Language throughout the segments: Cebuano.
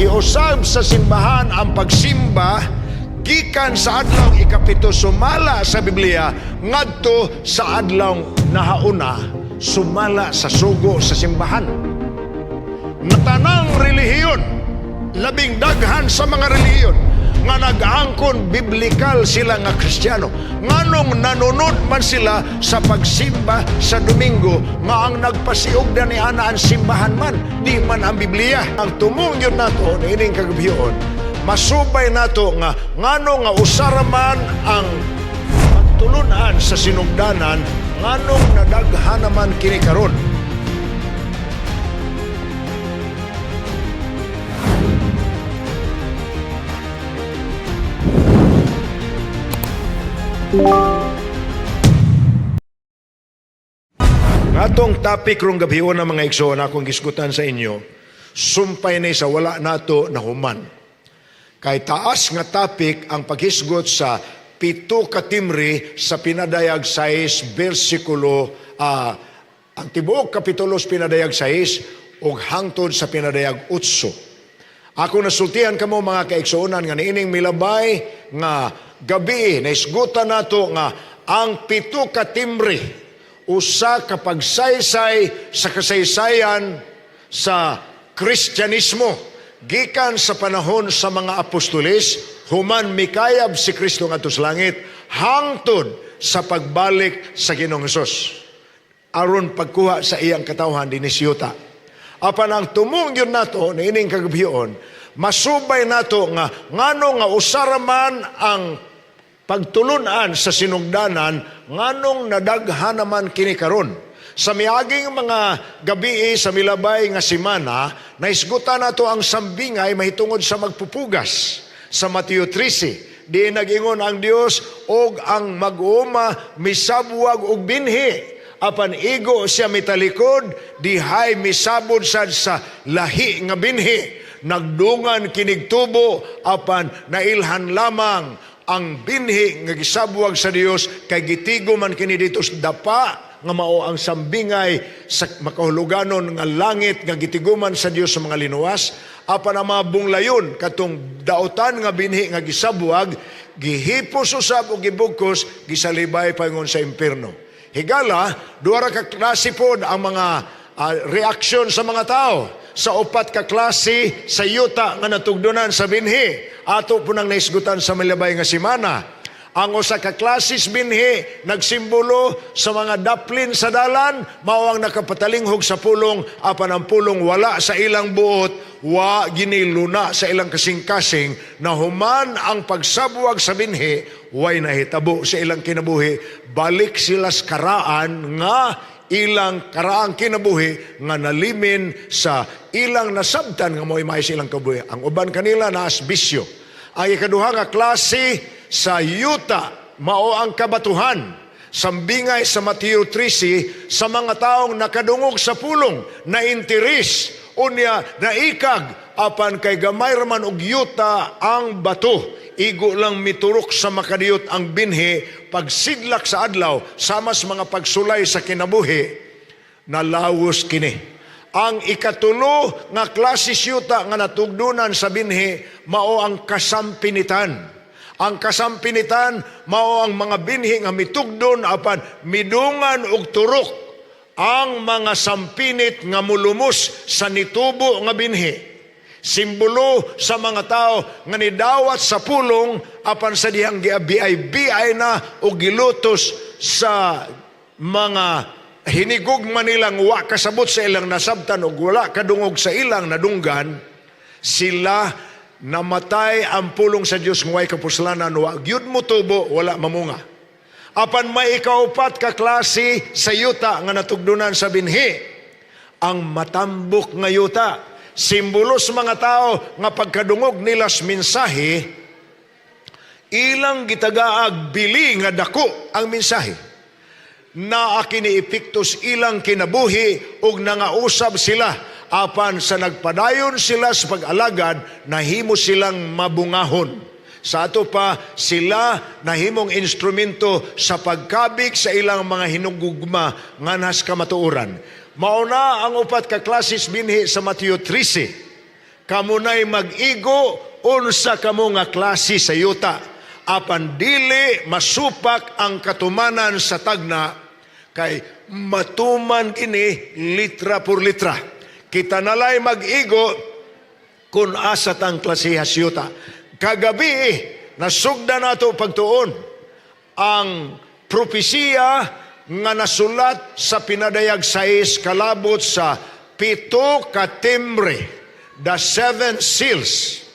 Giusab sa simbahan ang pagsimba gikan sa adlaw 7 sumala sa Biblia ngadto sa adlaw nahauna sumala sa sugo sa simbahan. Natanang relihiyon, labing daghan sa mga relihiyon nga nag-angkon biblikal sila nga Kristiyano, nganong nanunod man sila sa pagsimba sa Domingo nga ang nagpasiog na ni ana ang simbahan man, di man ang Biblia? Ang tumong yun nato niining kagabhion, masubay nato nga ngano nga usara man ang pagtulunan sa sinugdanan, nganong nadaghan naman kini karon. Ngatong topic rong gabhion ng mga igsoon akong gisgutan sa inyo, sumpay ni sa wala nato nahuman. Kay taas nga topic ang paghisgot sa 7 ka timri sa Pinadayag 6 bersikulo, ang tibuok kapitulo sa Pinadayag 6 ug hangtod sa Pinadayag 8. Ako nasultihan kamo mga kaigsuonan nga niining milabay nga gabi naisgutan nato nga ang 7 ka timri usa ka pagsaysay sa kasaysayan sa Kristyanismo gikan sa panahon sa mga apostoles human mikayab si Kristo ngadto sa langit hangtod sa pagbalik sa Ginoong Hesus aron pagkuha sa iyang katawhan dinhi sa yuta. Apan ang tumong yun nato niining kagabhion, masubay nato nga ngano nga usara man ang pagtulunan sa sinugdanan, nganong nadaghan naman kini karon. Sa miaging mga gabii sa milabay nga semana, naisgutan nato ang sambingay mahitungod sa magpupugas sa Mateo 13. Di nag-ingon ang Dios og ang mag-uuma misabwag og binhi, apan igo siya mitalikod, dihay misabod sad sa lahi nga binhi. Nagdungan kinig tubo, apan nailhan lamang ang binhi nga gisabwag sa Dios kay gitigo man kini dito sa dapa nga mao ang sambingay sa makahuluganon nga langit nga gitiguman sa Dios sa mga linuwas. Apan ang mga bunglayon katong daotan nga binhi nga gisabwag, gihipos usab og gibugkos, gisalibay paingon sa impierno. Higala, duha ra ka klase pod ang mga reaksyon sa mga tao sa 4 ka klase sa yuta nga natugdunan sa binhi. Ato po nang naisgutan sa milabay nga semana. Ang usa ka klases binhi nagsimbolo sa mga daplin sa dalan, mao ang nakapatalinghog sa pulong, apan ang pulong wala sa ilang buot, wa giniluna sa ilang kasing-kasing, na human ang pagsabwag sa binhi, way nahitabo sa ilang kinabuhi, balik sila sa karaan nga ilang karaang kinabuhi nga nalimin sa ilang nasabtan nga mo'y maay sa ilang kabuhi. Ang uban kanila naas bisyo. Ang ikaduha nga klase sa yuta mao ang kabatuhan. Sambingay sa Mateo 13 sa mga taong nakadungog sa pulong, na interes, unya naikag, apan kay gamay raman og yuta ang bato. Igo lang miturok sa makadiyot ang binhi, pagsidlak sa adlaw, sama sa mga pagsulay sa kinabuhi, nalawos kini. Ang ikatulo nga klase yuta nga natugdunan sa binhi, mao ang kasampinitan. Ang kasampinitan, mao ang mga binhi nga mitugdon apan midungan og turok ang mga sampinit nga mulumos sa nitubo nga binhi. Simbolo sa mga tao nga nidawat sa pulong apan sa dihang giabiay-biay na o gilutos sa mga hinigugma nilang wa kasabot sa ilang nasabtan o wala kadungog sa ilang nadunggan, sila namatay ang pulong sa Dios nga way kapuslanan, wa gyud motubo, wala mamunga. Apan may ikaupat ka klase sa yuta nga natugdunan sa binhi, ang matambok nga yuta. Simbolo sa mga tao nga pagkadungog nila sa mensahe, ilang gitagaag bili nga dako ang mensahe. Naa kini epektos ilang kinabuhi ug nangausab sila, apan sa nagpadayon sila sa pag-alagad, nahimo silang mabungahon. Sa ato pa, sila nahimong instrumento sa pagkabig sa ilang mga hinugugma nga nas kamatuoran. Mauna ang 4 ka klases binhi sa Mateo 13. Kamo na'y mag-igo unsa kamo nga klase sa yuta. Apan dili masupak ang katumanan sa tagna kay matuman kini litra por litra. Kita nalay mag-igo kung asa tang klasiha sa yuta. Kagabi, nasugda nato pagtuon ang propesiya nga nasulat sa Pinadayag 6 kalabot sa pito ka timbre, the seven seals,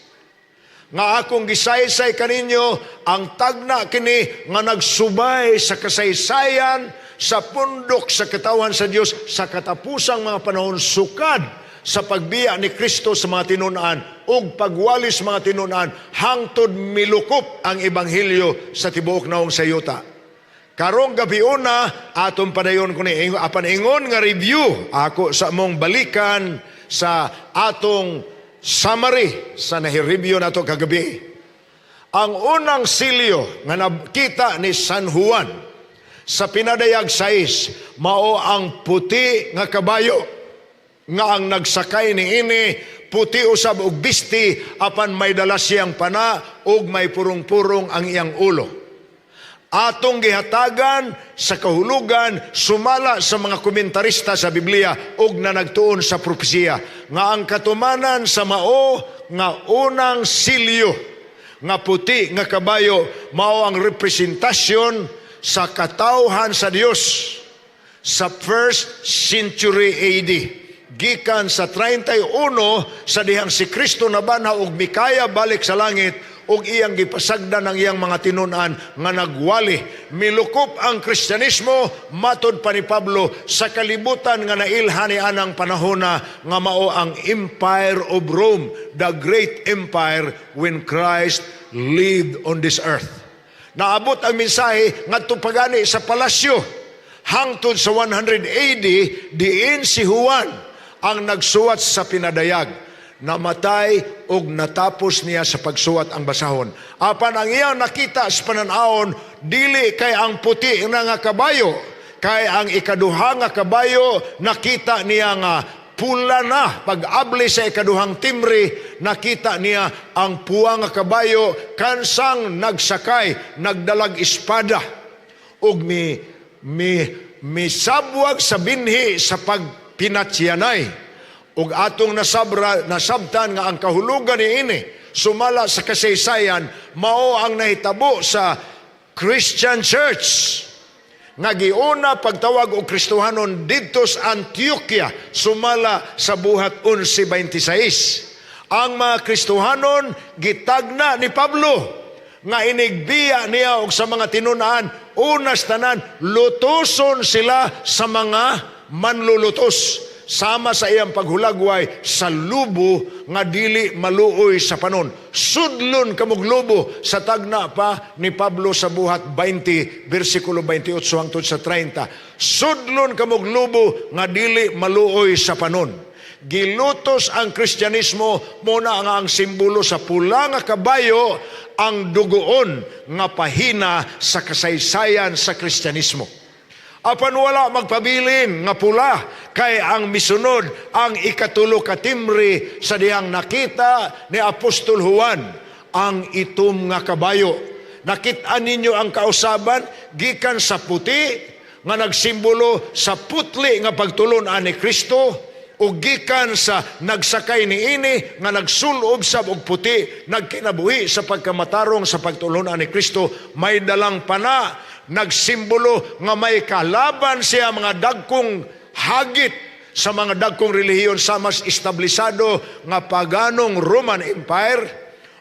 nga akong gisaysay kaninyo ang tagna kini nga nagsubay sa kasaysayan sa pundok sa katawan sa Dios sa katapusang mga panahon sukad sa pagbiya ni Kristo sa mga tinun-an ug pagwali sa mga tinun-an hangtod milukop ang ebanghelyo sa tibuok naong sa yuta. Karong gabi una, atong padayon kuni apan ingon nga review ako sa mong balikan sa atong summary sa nahi-review nato kagabi. Ang unang silyo nga nakita ni San Juan sa Pinadayag 6 mao ang puti nga kabayo nga ang nagsakay ni ini puti usab og bisti, apan may dala siyang pana ug may purong-purong ang iyang ulo. Atong gihatagan sa kahulugan sumala sa mga komentarista sa Biblia ug na nagtuon sa propesiya nga ang katumanan sa mao nga unang silyo nga puti nga kabayo mao ang representasyon sa katawhan sa Dios sa first century AD, gikan sa 31 sa dihang si Kristo nabanhaw og mikaya balik sa langit ug iyang gipasagdan ang iyang mga tinun-an nga nagwali. Milukop ang Kristyanismo, matod pa ni Pablo, sa kalibutan nga nailhan ni anang panahona nga mao ang Empire of Rome, the great empire when Christ lived on this earth. Naabot ang mensahe ngadto pagani sa palasyo hangtod sa 100 AD, diin si Juan ang nagsuwat sa Pinadayag namatay og natapos niya sa pagsuwat ang basahon. Apan ang iyang nakita sa panan-awon dili kay ang puti na nga kabayo, kay ang ikaduha nga kabayo nakita niya nga pula na. Pag-abli sa ikaduhang timbre, nakita niya ang puwa nga kabayo kansang nagsakay nagdalag espada ug mi mi misabwag sa binhi sa pagpinatsyanay. Ug atong nasabtan nga ang kahulugan ni ini sumala sa kasaysayan mao ang nahitabo sa Christian Church nga giuna pagtawag og Kristohanon didto sa Antioquia sumala sa Buhat 11:26. Ang mga Kristohanon gitagna ni Pablo nga inigbiya niya og sa mga tinun-an, unas tanan lutuson sila sa mga manlulutos sama sa iyang paghulagway sa lubo nga dili maluoy sa panon. Sudlon kamog lubo sa tagna pa ni Pablo sa Buhat 20, versikulo 28 hangtod sa 30. Sudlon kamog lubo nga dili maluoy sa panon. Gilutos ang Kristyanismo muna nga ang simbolo sa pula nga kabayo ang dugoon nga pahina sa kasaysayan sa Kristyanismo. Apan wala magpabilin nga pula kay ang misunod ang ikatulo ka timbre sa dihang nakita ni Apostol Juan, ang itom nga kabayo. Nakit-an ninyo ang kausaban gikan sa puti nga nagsimbolo sa putli nga pagtulon-an ni Kristo o gikan sa nagsakay ni ini nga nagsulob sab og puti, nagkinabuhi sa pagkamatarong sa pagtulon-an ni Kristo, may dalang pana, nagsimbolo nga may kalaban siya mga dagkong hagit sa mga dagkong relihiyon sa mas establisado nga paganong Roman Empire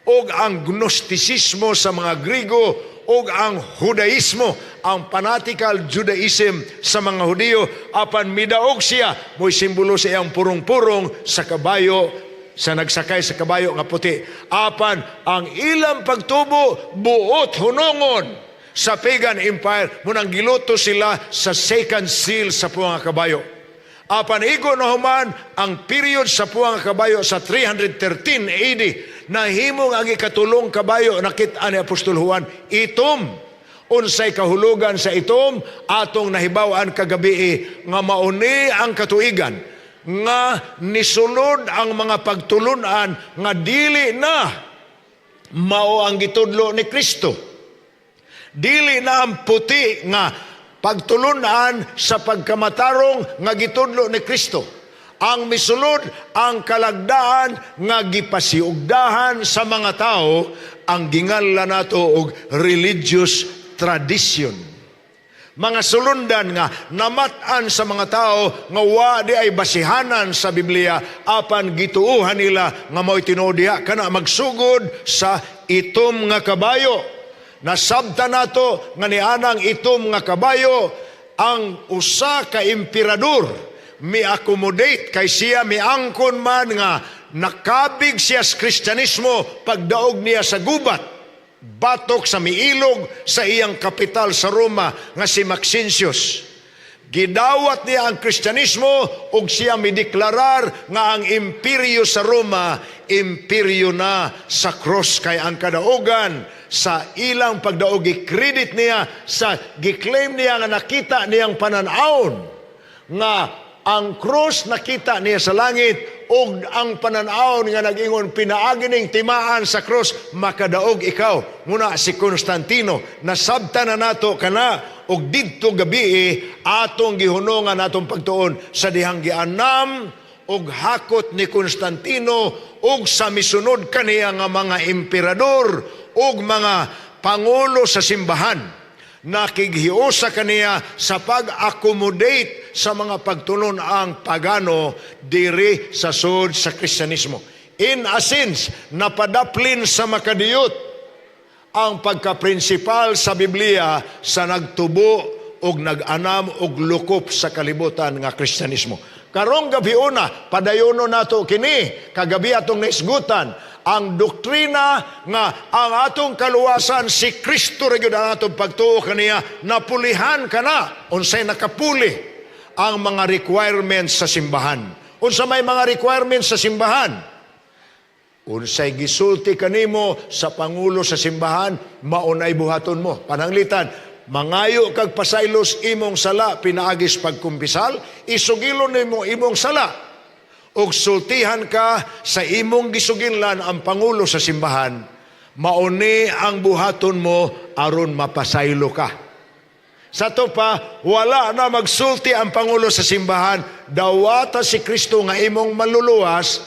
ug ang Gnostisismo sa mga Grigo ug ang Judaismo, ang fanatical Judaism sa mga Hudiyo. Apan midaog siya, mo'y simbolo sa iyang purong-purong sa kabayo, sa nagsakay sa kabayo nga puti. Apan ang ilang pagtubo buot hunongon sa pagan empire, munang giluto sila sa second seal sa puwang kabayo. Apan igo na human ang period sa puwang kabayo sa 313 AD, nahimong ang ikatulong kabayo nakita ni Apostol Juan itom. Unsay kahulugan sa itom? Atong nahibaw-an kagabi nga mauni ang katuigan nga nisulod ang mga pagtulunan nga dili na mao ang gitudlo ni Kristo. Dili na ang puti nga pagtulunan sa pagkamatarong nga gitudlo ni Kristo. Ang misulod ang kalagdaan nga gipasiugdahan sa mga tao, ang ginganlan nato og religious tradition. Mga sulundan nga namat-an sa mga tao nga wa di ay basihanan sa Biblia, apan gituuhan nila nga mao'y tinuod diha kana magsugod sa itom nga kabayo. Nasabta nato nga nianang itom nga kabayo, ang usa ka emperador mi-accommodate kay siya miangkon man nga nakabig siya sa Kristyanismo pagdaog niya sa gubat batok sa miilog sa iyang kapital sa Roma nga si Maxentius. Gidawat niya ang Kristyanismo ug siya mideklarar nga ang imperyo sa Roma, imperyo na sa cross, kay ang kadaogan sa ilang pagdaog, credit niya sa gi-claim niya nga nakita niyang panan-awon nga ang cross nakita niya sa langit, ug ang panan-awon nga nag-ingon, "Pinaagi ning timaan sa cross, makadaog ikaw." Muna si Constantino. Nasabta na nato kana, ug didto gabi atong gihunongan atong pagtuon sa dihang gianam og hakot ni Constantino ug sa misunod kaniya nga mga emperador ug mga pangulo sa simbahan, nakighiusa kaniya sa pag-accommodate sa mga pagtulon-ang pagano diri sa sud sa Kristyanismo. In a sense, napadaplin sa makadiyot ang pagka-principal sa Biblia sa nagtubo og nag-anam og lukop sa kalibutan nga Kristyanismo. Karong gabi una, padayono nato kini, kagabi atong naisgutan ang doktrina nga ang atong kaluwasan si Kristo ra gyud ang atong pagtuo kaniya, napulihan ka na. Unsay nakapuli? Ang mga requirements sa simbahan. Unsa may mga requirements sa simbahan? Unsay gisulti kanimo sa pangulo sa simbahan, maunay buhaton mo. Pananglitan, mangayo kag pasaylos imong sala pinaagis pagkumpisal, isugilon nimo imong sala. Ug sultihan ka sa imong gisuginlan ang pangulo sa simbahan, mauni ang buhaton mo aron mapasaylo ka. Sa to pa, wala na magsulti ang pangulo sa simbahan, dawata si Kristo nga imong maluluwas,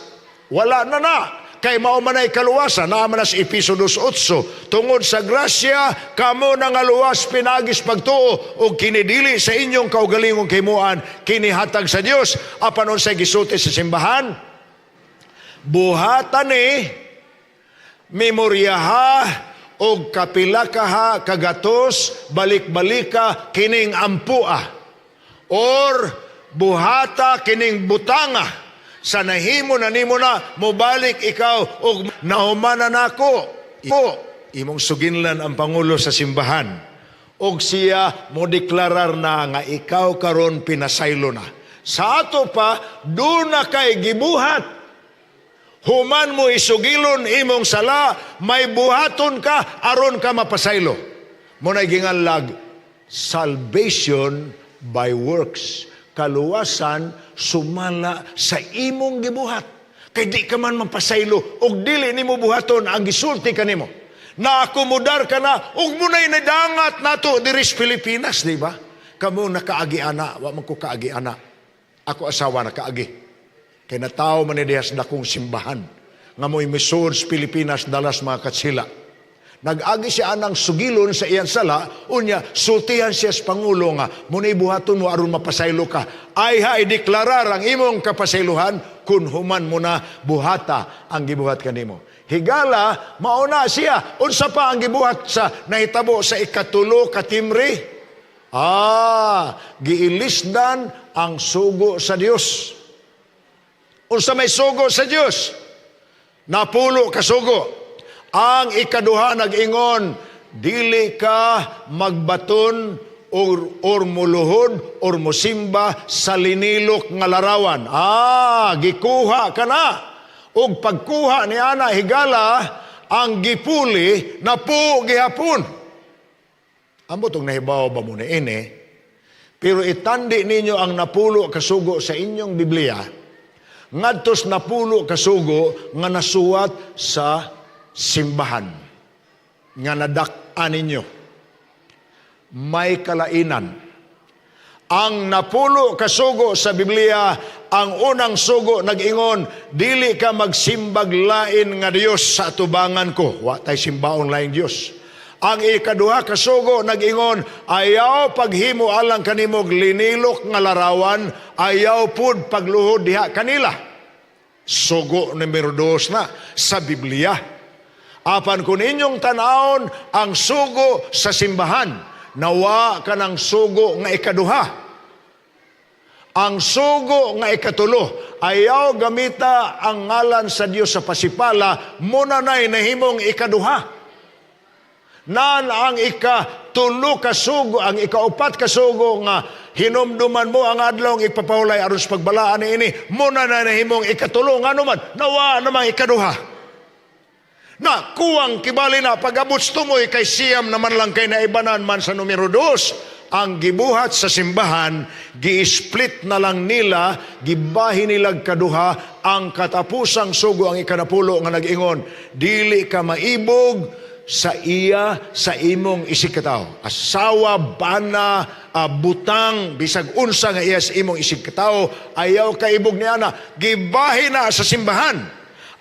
wala na na. Kay mao man ay kaluwasan, naa man na sa Efeso 2:8. "Tungod sa grasya, kamo nangaluwas pinagis pagtuo, ug kini dili sa inyong kaugalingong kahimuan, kini hatag sa Dios." Apan unsay gisulti sa simbahan? "Buhatan ni memoryaha og kapila kaha kagatos, balik-balika kining ampua or buhata kining butanga." Sa nahimo na nimo na, mobalik ikaw og nahumana nako. O imong suginlan ang pangulo sa simbahan og siya mo deklarar na nga ikaw karon pinasaylo na. Sa ato pa, duna kay gibuhat. Human mo isugilon imong sala, may buhaton ka aron ka mapasaylo. Mo na ginganlag salvation by works. Kaluwasan sumala sa imong gibuhat. Kay di ka man mapasaylo og dili nimo buhaton ang gisulti kanimo. Naakomodar ka na ug munay nadangat nato diri sa Pilipinas, di ba? Kamo nakaagi ana, wa man ko kaagi ana. Ako asawa nakaagi. Kay natawo man ni diha sa dakong simbahan nga mo'y misud sa Pilipinas dalas mga katsila. Nag-agi siya anang sugilon sa iyang sala, unya sultihan siya sa pangulo nga muna'y buhaton mo aron mapasaylo ka. Ay ha, ideklarar ang imong kapasaylohan kun human mo na buhata ang gibuhat kanimo. Higala, mauna siya. Unsa pa ang gibuhat sa nahitabo sa ikatulo katimri? Giilisdan ang sugo sa Dios. Unsa may sugo sa Dios? 10 ka sugo. Ang ikaduha nag-ingon, dili ka magbaton or muluhod or musimba sa linilok nga larawan. Gikuha ka na. Ug pagkuha ni ana, higala, ang gipuli napo gihapon. Ambot og nahibaw ba mo ni ini? Pero itandi ninyo ang 10 kasugo sa inyong Biblia. Ngadtos 10 ka sugo nga nasuwat sa simbahan nga nadak-an ninyo. May kalainan. Ang 10 ka sugo sa Biblia, ang unang sugo nag-ingon, "Dili ka magsimbag lain nga Dios sa atubangan ko." Wa tay simbaon laing Dios. Ang ikaduha ka sugo nag-ingon, "Ayaw paghimo alang kanimog linilok nga larawan, ayaw pud pagluhod diha kanila." Sugo numero 2 na sa Biblia. Apan kung inyong tanawon ang sugo sa simbahan, nawa kanang sugo nga ikaduha. Ang sugo nga ikatulo, "Ayaw gamita ang ngalan sa Dios sa pasipala," muna na'y nahimong ikaduha. Nan ang ikatulo ka sugo, ang ikaupat ka sugo nga "Hinumduman mo ang adlaw ang ipapahulay aron sa pagbalaan niini," muna na nahimong ikatulo. Ngano man, nawa namang ikaduha. Na kuwang kibali na pag-abot sa tumoy kay 9 naman lang kay naibanan man sa numero 2. Ang gibuhat sa simbahan, gi-split na lang nila, gibahin nila kaduha ang katapusang sugo, ang ikanapulo nga nag-ingon, "Dili ka maibog sa iya sa imong isigkatawo." Asawa, bana, butang, bisag unsa nga iya sa imong isigkatawo, ayaw kaibog niya na. Gibahin na sa simbahan.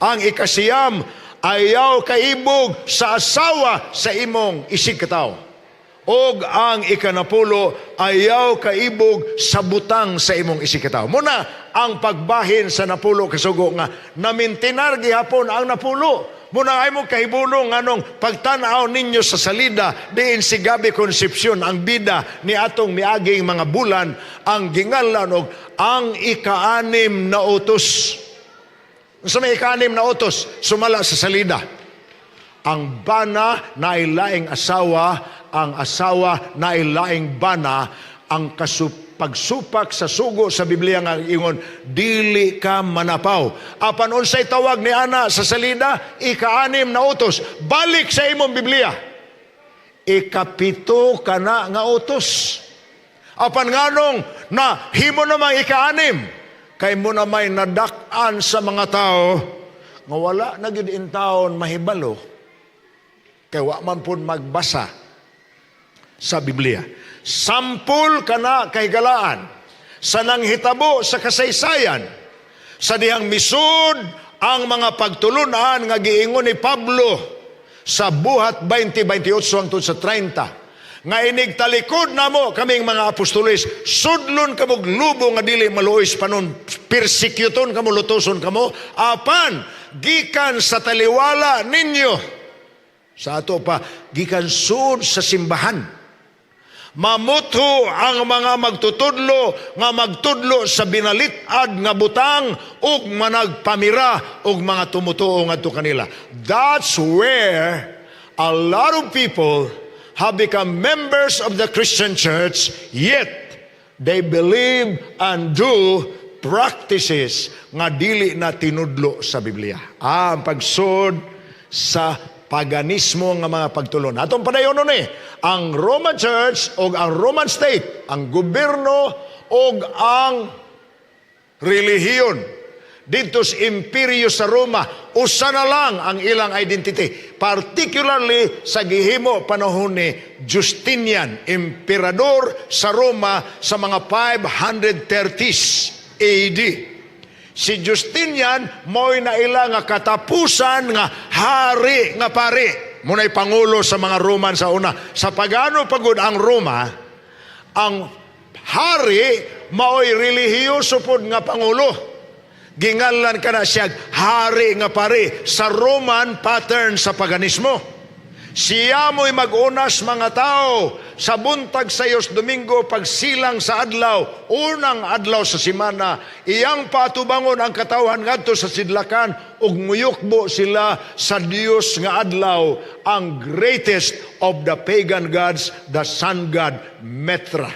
Ang 9, "Ayaw kaibog sa asawa sa imong isigkatawo." Og ang 10, "Ayaw kaibog sa butang sa imong isigkatawo." Muna, ang pagbahin sa 10 ka sugo nga namintinar gihapon ang 10. Muna ay mo kahibulong anong pagtanaw ninyo sa salida diin si Gabby Concepcion ang bida ni atong miaging mga bulan, ang gingalan og ang 6 na utos. Sa may 6 na utos, sumala sa salida. Ang bana na laing asawa, ang asawa na laing bana, ang pagsupak sa sugo sa Biblia nga ingon, "Dili ka manapaw." Apan unsay tawag ni ana sa salida? 6 na utos. Balik sa imong Biblia. 7 kana nga utos. Apan nganong na himo namang 6? Kay mo na may nadak-an sa mga tao nga wala na gyud intawon mahibalo kay wa man pud magbasa sa Biblia. 10 kana kahigalaan sa nanghitabo sa kasaysayan sa dihang misud ang mga pagtulunan nga giingon ni Pablo sa Buhat 20:28 hangtod sa 30 nga inig talikod namo kaming mga apostoles, sudlon kamo lubo nga dili maluoy panon, persecuton kamo, lutoson kamo, apan gikan sa taliwala ninyo sa ato pa, gikan sud sa simbahan, mamutho ang mga magtutudlo nga magtudlo sa binalit-ad nga butang ug managpamira og mga tumutuo ngadto kanila. That's where a lot of people have become members of the Christian church, yet they believe and do practices nga dili na tinudlo sa Biblia. Ah, ang pagsud sa paganismo nga mga pagtulon. Atong padayon nun eh, ang Roman Church o ang Roman State, ang gobyerno o ang relihiyon dito sa imperyo sa Roma, usa na lang ang ilang identity. Particularly sa gihimo panahon ni Justinian, emperador sa Roma sa mga 530s AD. Si Justinian mo'y naila nga katapusan nga hari nga pari. Muna'y pangulo sa mga Roman sa una. Sa pagano pagod ang Roma, ang hari mao'y relihiyoso pod nga pangulo. Gingalan ka na siya hari nga pari sa Roman pattern sa paganismo. Siya mo'y mag-unas mga tao sa buntag sa Diyos Domingo, pagsilang sa adlaw, unang adlaw sa simana, iyang patubangon ang katawhan ngadto sa sidlakan ug muyukbo sila sa Dios nga adlaw, ang greatest of the pagan gods, the sun god Mithra.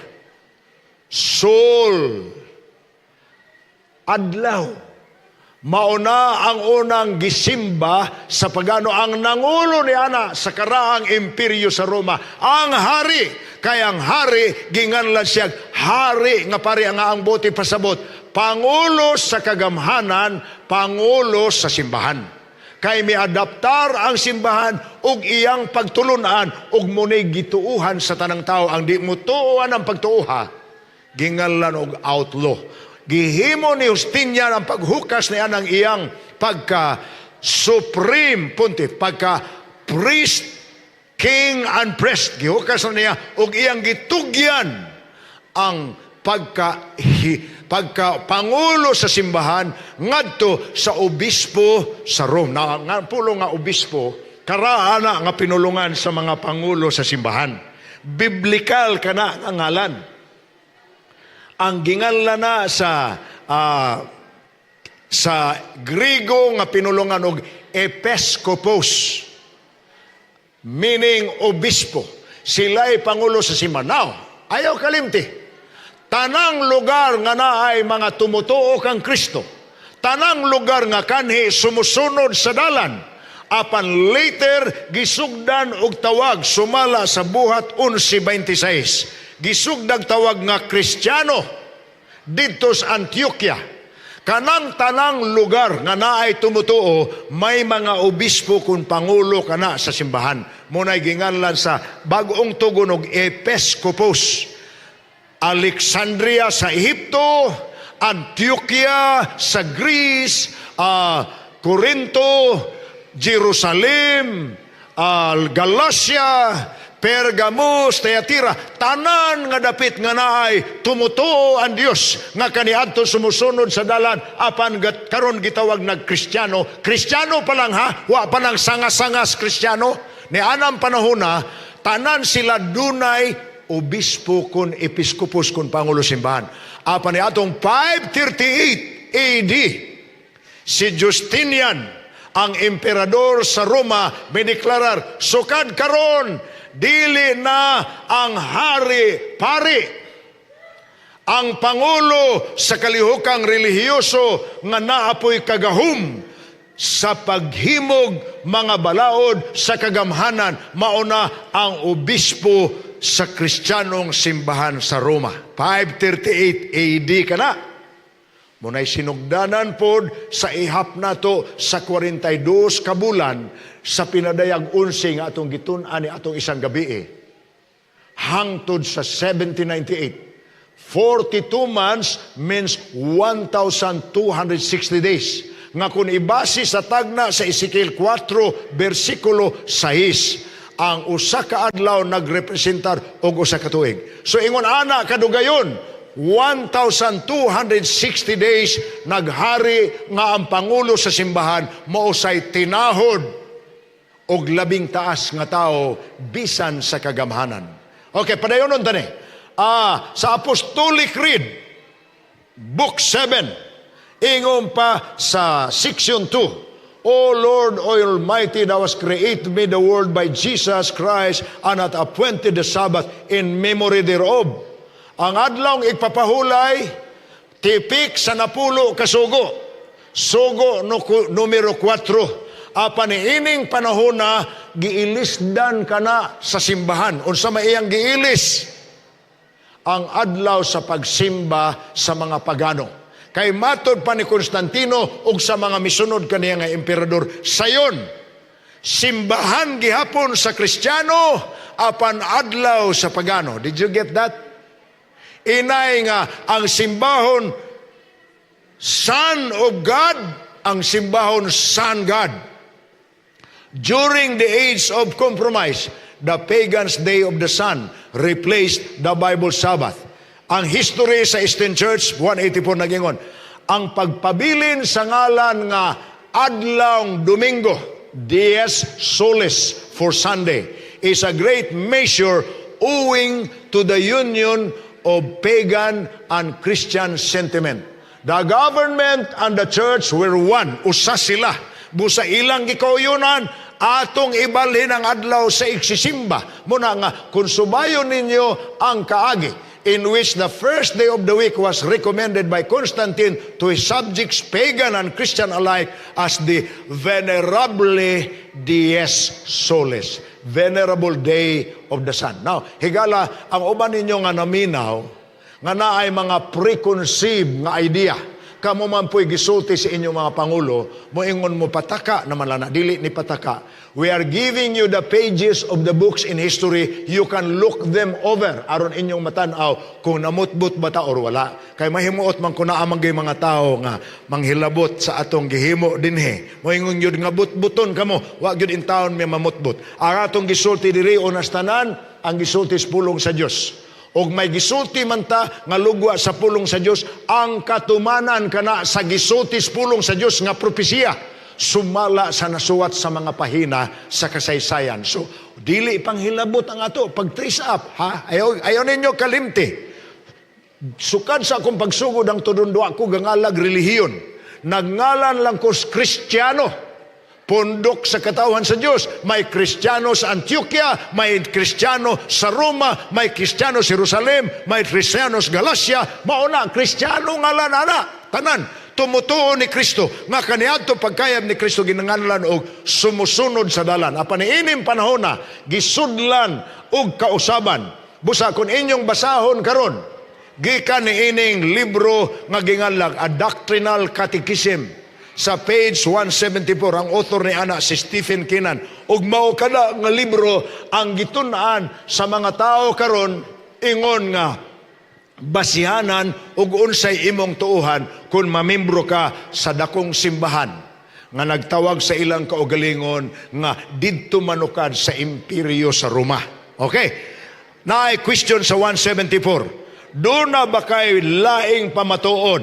Sol, adlaw. Mauna ang unang gisimba sa pagano, ang nangulo ni ana sa karaang imperyo sa Roma, ang hari. Kay ang hari ginganlan siya hari nga pari, ang bote pasabot Pangulo sa kagamhanan, pangulo sa simbahan. Kay miadaptar ang simbahan ug iyang pagtulunan ug munay gituuhan sa tanang tao. Ang di mo tuohan ang pagtuoha, gingalan og outlaw. Gihimo ni Justinian ang paghukas niya ng iyang pagka supreme pontiff, pagka priest, king and priest. Gihukas na niya ug iyang gitugyan ang pagka pangulo sa simbahan ngadto sa obispo sa Rome. Na nga pulo nga obispo karaa na nga pinulungan sa mga pangulo sa simbahan. Biblical kana nga ngalan. Ang ginganlan na sa Grigo nga pinulungan og episkopos, meaning obispo. Sila'y pangulo sa simbahan. Now, ayaw kalimti. Tanang lugar nga naay mga tumutuo kang Kristo. Tanang lugar nga kanhi sumusunod sa dalan. Apan later gisugdan og tawag sumala sa Buhat 11:26. Gisugdag tawag nga Kristiyano didto sa Antioquia. Kanang tanang lugar nga naay tumutuo, may mga obispo kun pangulo kana sa simbahan. Munay ginganlan sa bag-ong tugon og episkopos. Alexandria sa Ehipto, Antioquia sa Greece, Corinto, Jerusalem, Galacia, Pergamos, Thyatira, tanan nga dapit nga naay tumutuo ang Dios nga kaniadto sumusunod sa dalan apan karon gitawag nag Kristiyano. Kristiyano pa lang ha, wa pa nang sanga-sangas Kristiyano. Ni anang panahon na tanan sila dunay obispo kun episkopos kun pangulo simbahan. Apan ni atong 538 AD, si Justinian, ang emperador sa Roma, may deklarar, sukad karon, dili na ang hari pari. Ang pangulo sa kalihokang relihiyoso nga naapoy kagahum sa paghimog mga balaod sa kagamhanan, mauna ang obispo sa Kristiyanong simbahan sa Roma. 538 AD kana. Munay sinugdanan pod sa ihap nato sa 42 ka bulan sa pinadayag 11 nga atong gitun-an ni atong isang gabi eh. Hangtod sa 1798. 42 months means 1,260 days. Nga kung ibase sa tagna sa Ezekiel 4, versikulo 6, ang usa ka adlaw nagrepresentar og usa ka tuig. So ingon ana kadugayon, 1,260 days naghari nga ang pangulo sa simbahan mausay tinahod og labing taas nga tao bisan sa kagamhanan. Okay, padayonon tani. Sa Apostolic Creed, Book 7, ingon pa sa section 2, "O Lord Almighty, Thou hast created me the world by Jesus Christ and hath appointed the Sabbath in memory thereof." Ang adlawng igpapahulay, tipik sa napulo kasugo. Sugo no, numero 4. Apan ining panahon na giilisdan kana sa simbahan. Unsa may iyang giilis? Ang adlaw sa pagsimba sa mga pagano. Kay matod pa ni Constantino ug sa mga misunod kaniya nga emperador sayon, simbahan gihapon sa Kristiyano apan adlaw sa pagano. Did you get that? Inay nga ang simbahon Son of God, ang simbahon Sun God. During the age of compromise, the pagan's day of the sun replaced the Bible Sabbath. Ang history sa Eastern Church, 184 nagingon, ang pagpabilin sa ngalan nga Adlawng Domingo, Dies Solis for Sunday, is a great measure owing to the union of pagan and Christian sentiment. The government and the church were one. Usa sila. Busa ilang gikauyunan, atong ibalhin ang adlaw sa igsisimba. Muna nga, kung subayon ninyo ang kaagi, in which the first day of the week was recommended by Constantine to his subjects, pagan and Christian alike, as the venerable Dies Solis, venerable day of the sun. Now, higala, ang uban ninyo nga naminaw, Nga naay mga preconceived nga idea. Kamo man po'y gisulti sa inyong mga pangulo, moingon mo pataka naman lang na, dili ni pataka. We are giving you the pages of the books in history. You can look them over aron inyong matanaw kung namutbot ba ta or wala. Kay mahimuot man kun naa man gay mga tao nga manghilabot sa atong gihimo dinhi. Moingon yun nga butbuton kamo, wa gyud in taon may mamutbot. Ang atong gisulti diri unas tanan, ang gisulti sa pulong sa Dios. Og may gisulti man ta nga lugwa sa pulong sa Dios, ang katumanan kana sa gisulti sa pulong sa Dios nga propesiya sumala sa nasuwat sa mga pahina sa kasaysayan. So, dili panghilabot ang ato pag trace up, ha? Ayaw, ayaw ninyo kalimti. Sukad sa akong pagsugod ang tudon, wa ko gangalag relihiyon. Nagngalan lang ko Kristiyano. Pundok sa katawhan sa Diyos. May Kristiyano sa Antioquia, may Kristiyano sa Roma, may Kristiyano sa Jerusalem, may Kristiyano sa Galacia. Mauna, Kristiyano ngalan ana. Tanan, tumutuo ni Kristo. Nga kaniadto pagkayab ni Kristo ginanganlan og sumusunod sa dalan. Apan niining panahon na, gisudlan og kausaban. Busa kung inyong basahon karon, gikan niining libro nga ginganlag A Doctrinal Catechism, sa page 174, ang author ni ana si Stephen Keenan, ug mao kada nga libro ang gitun-an sa mga tao karon ingon nga basihanan ug unsay imong tuuhan kung mamembro ka sa dakong simbahan nga nagtawag sa ilang kaugalingon nga didto manukad sa imperyo sa Roma. Okay. Naay question sa 174. Duna ba kay laing pamatuod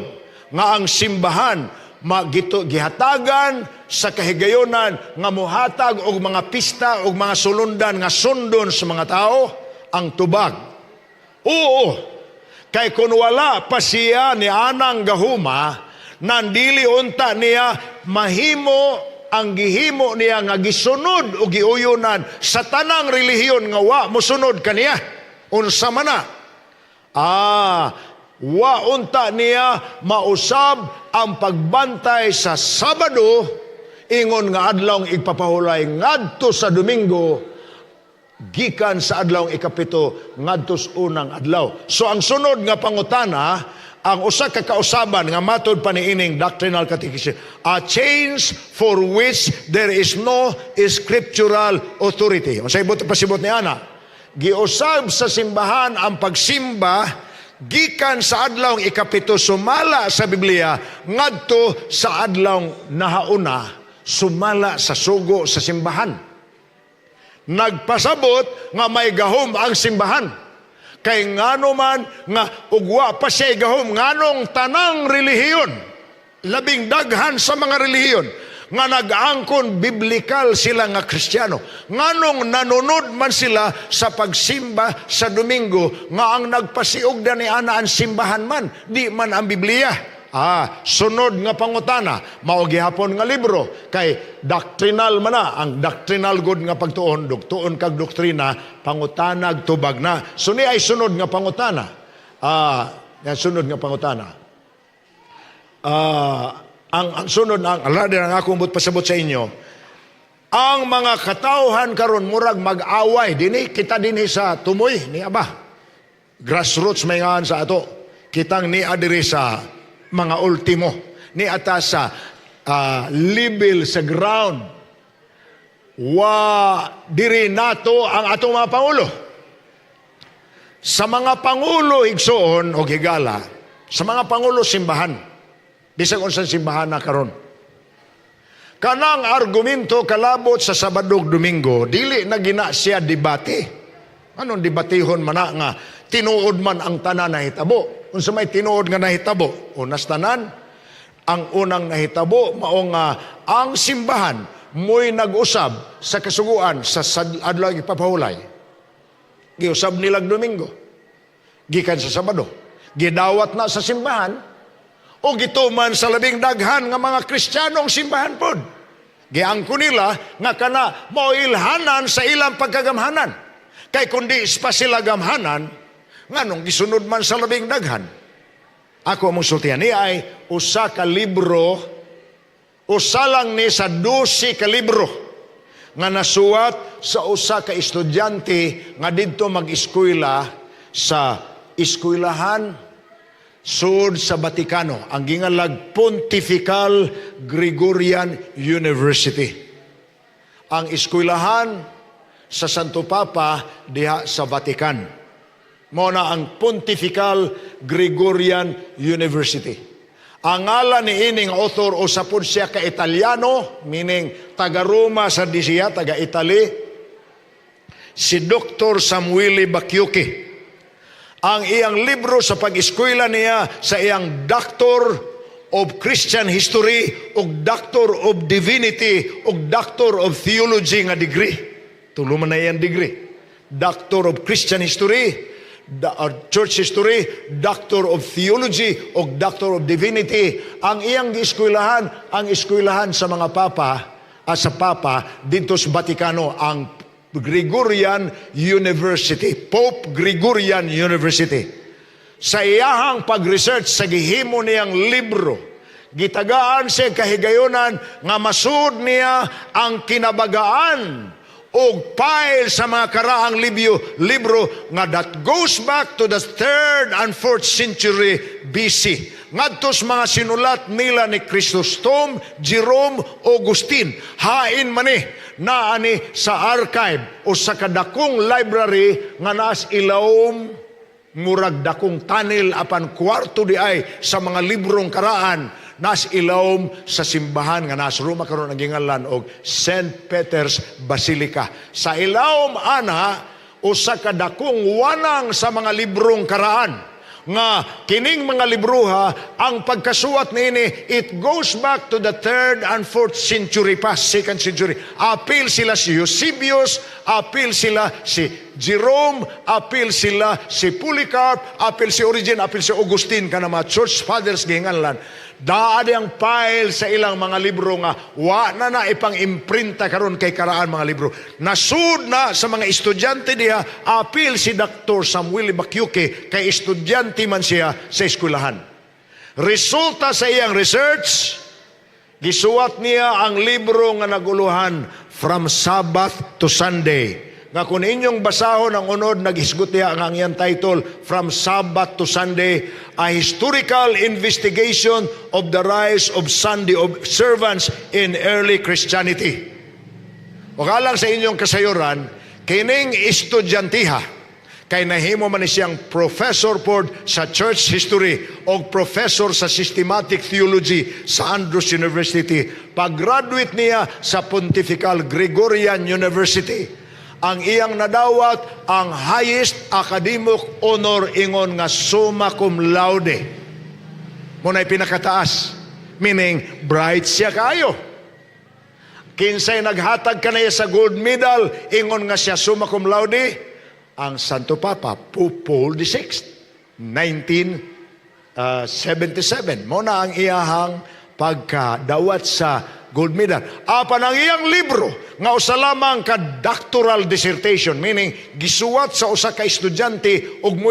nga ang simbahan magito gihatagan sa kahigayonan nga muhatag og mga pista og mga sulundan nga sundon sa mga tao? Ang tubag, oo. Kay kung wala pa siya ni anang gahuma, nandili unta niya mahimo ang gihimo niya nga gisunod o giuyunan sa tanang relihiyon nga wa mosunod kaniya. Unsa man na? Wa unta niya mausab ang pagbantay sa Sabado ingon nga adlawng igpapahulay ngadto sa Domingo gikan sa adlawng 7 ngadto sa unang adlaw. So ang sunod nga pangutana, ang usa ka kausaban nga matod pa niining Doctrinal Catechism, a change for which there is no scriptural authority. Unsay buot pasibot ni ana? Giusab sa simbahan ang pagsimba gikan sa adlawng 7 sumala sa Biblia ngadto sa adlawng nahauna sumala sa sugo sa simbahan. Nagpasabot nga may gahom ang simbahan. Kay ngano man nga ugwa pa siya gahom, nganong tanang relihiyon, labing daghan sa mga relihiyon nga nag-angkon biblikal sila nga Kristiyano, nganong nanunod man sila sa pagsimba sa Domingo nga ang nagpasiug na ni ana ang simbahan man, di man ang Biblia? Sunod nga pangutana, mao gihapon nga libro kay doctrinal man na, ang doctrinal gud nga pagtuon, dugtuon kag doktrina, pangutanag tubag na. So ni ay sunod nga pangutana. Yan sunod nga pangutana. Ang sunod ang ala din ang akong but pasabot sa inyo. Ang mga katawhan karon murag mag-away dinhi, kita dinhi sa tumoy ni aba. Grassroots may ngaan sa ato. Kitang ni adiri sa mga ultimo ni ata sa level sa ground, wa diri nato ang atong mga pangulo. Sa mga pangulo, igsuon o higala, sa mga pangulo simbahan, bisag unsang simbahan na karon, kanang argumento kalabot sa Sabado ug Domingo, dili na gina siya debate. Anong debatihon man na nga tinuod man ang tanan nahitabo? Unsa may tinuod nga nahitabo? Unas tanan, ang unang nahitabo mao nga ang simbahan mo'y nag-usab sa kasuguan sa adlaw ipapahulay. Giusab nilag Domingo gikan sa Sabado. Gidawat na sa simbahan o gituman sa labing daghan nga mga Kristiyanong simbahan pod. Giangko nila nga kana mao ilhanan sa ilang pagkagamhanan. Kay kundi pa sila gamhanan, nganong gisunod man sa labing daghan? Ako mong sultihan ni ay usa ka libro, usa lang ni sa 12 ka libro nga nasuwat sa usa ka estudyante nga didto mag-eskwela sa eskwelahan. Sud sa Vaticano, ang gingalag Pontifical Gregorian University. Ang eskwelahan sa Santo Papa diha sa Vatican. Mao na ang Pontifical Gregorian University. Ang ngalan ni ining author, usa pod siya ka Italiano, meaning taga Roma sa di siya, taga Italy, si Dr. Samuele Bacchiocchi. Ang iyang libro sa pag-eskwela niya sa iyang Doctor of Christian History ug Doctor of Divinity ug Doctor of Theology nga degree. Tulo man na iyang degree. Doctor of Christian History, Church History, Doctor of Theology ug Doctor of Divinity. Ang iyang gieskwelahan, ang eskwelahan sa mga papa, sa papa dito sa Vaticano, ang Gregorian University, Pope Gregorian University. Sa iyahang pag-research sa gihimo niyang libro, gitagaan siya kahigayonan nga masud niya ang kinabagaan og file sa mga karaang libro nga that goes back to the 3rd and 4th century BC. Ngadto sa mga sinulat nila ni Chrysostom, Jerome, Augustine. Hain man ni naani sa archive o sa kadakong library nga naas ilawom, murag dakong tunnel apan kwarto di ay sa mga librong karaan, nas ilawom sa simbahan nga nas Roma karon, ang gingalan og St. Peter's Basilica. Sa ilawom ana, usa ka dakong wanang sa mga librong karaan nga kining mga libroha, ang pagkasuwat niini, it goes back to the third and fourth century pa, second century. Apil sila si Eusebius, apil sila si Jerome, apil sila si Polycarp, apil si Origen, apil si Augustine, kana mga church fathers gihinganlan. Naa ang file sa ilang mga libro nga wa na na ipang-imprinta karon kay karaan mga libro. Nasud na sa mga estudyante diha, apil si Dr. Samuel Bacchiocchi kay estudyante man siya sa eskwelahan. Resulta sa iyang research, gisuwat niya ang libro nga naguluhan From Sabbath to Sunday. Nga kung inyong basahon ang unod, naghisgot niya ang iyang title, From Sabbath to Sunday, A Historical Investigation of the Rise of Sunday Observance in Early Christianity. O lang sa inyong kasayuran, kining estudyantiha, kay nahimo man ni siyang professor pod sa church history o professor sa systematic theology sa Andrews University. Pag-graduate niya sa Pontifical Gregorian University, ang iyang nadawat ang highest academic honor, ingon nga summa cum laude. Mao na'y pinakataas. Meaning, bright siya kayo. Kinsay naghatag kanaya sa gold medal, ingon nga siya summa cum laude? Ang Santo Papa, Pope Paul VI, 1977. Mao na ang iyahang pagkadawat sa gold medal. Apan ang iyang libro, nga usa lamang ka doctoral dissertation, meaning gisuwat sa usa ka estudyante ug mo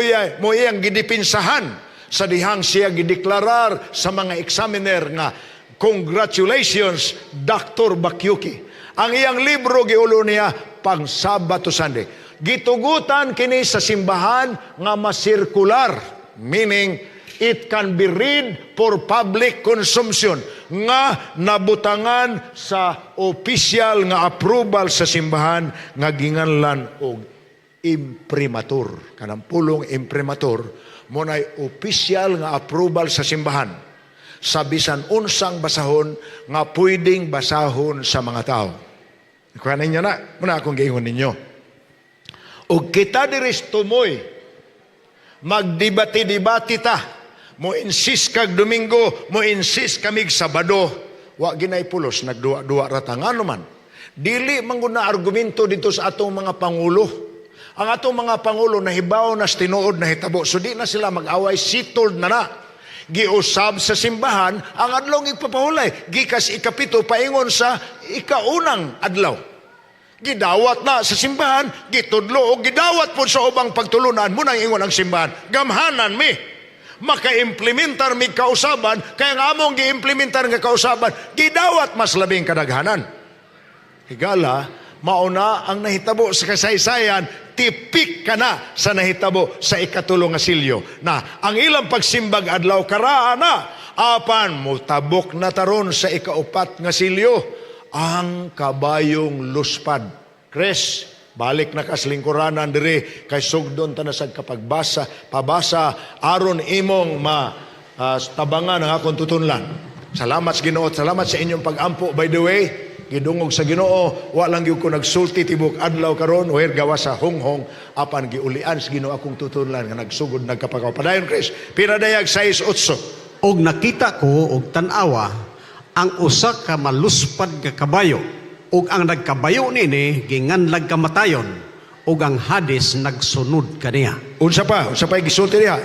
iyang gidipinsahan sa dihang siya gideklarar sa mga examiner nga "Congratulations, Dr. Bacchiocchi." Ang iyang libro giulo niya pang Sabbath to Sunday. Gitugutan kini sa simbahan nga masirkular, meaning it can be read for public consumption, nga nabutangan sa official nga approval sa simbahan nga ginganlan og imprimatur. Kanang pulong imprimatur mao nay official nga approval sa simbahan sa bisan unsang basahon nga pwedeng basahon sa mga tao. Kuha ninyo na, muna akong giingon ninyo. Og kita diri tumoy, magdebate-debate ta. Mo insist kag Domingo, mo insist kamig Sabado. Wa ginay pulos, nagduwa-duwa ra ta. Ngano man? Dili man gud na argumento dito sa atong mga pangulo. Ang atong mga pangulo nahibaw na sa tinuod na hitabo. So di na sila mag-away, settled na na. Giusab sa simbahan ang adlaw igpapahulay. Gikas 7 paingon sa ikaunang adlaw. Gidawat na sa simbahan, gitudlo o gidawat po sa ubang pagtulunan mo nang ingon ang simbahan. Gamhanan mi. Maka-implementar mi kausaban, kaya nga among gi-implementar nga kausaban, gidawat mas labing kadaghanan. Higala, mauna ang nahitabo sa kasaysayan, tipik. Kana sa nahitabo sa ikatulo nga silyo. Na ang ilang pagsimbag adlaw karaa na, apan mutabok na taron sa ikaupat nga silyo, ang kabayong luspad. Chris, balik na kas lingkuranan diri kay sugdon ta na sad kapagbasa, pabasa aron imong ma tabangan ang akong tutunlan. Salamat sa Ginoo, salamat sa inyong pag-ampo. By the way, gidungog sa Ginoo, wa lang gyud ko nagsulti tibok adlaw karon or gawa sa honghong, apan giulian sa Ginoo akong tutunlan nga nagsugod nagkapagaw. Padayon, Chris. Pinadayag 6:8. Og nakita ko og tan-awa ang usa ka maluspad nga kabayo, ug ang nagkabayo niini ginganlag kamatayon, ug ang Hades nagsunod kaniya. Unsa pa? Unsa pa gisulti diha?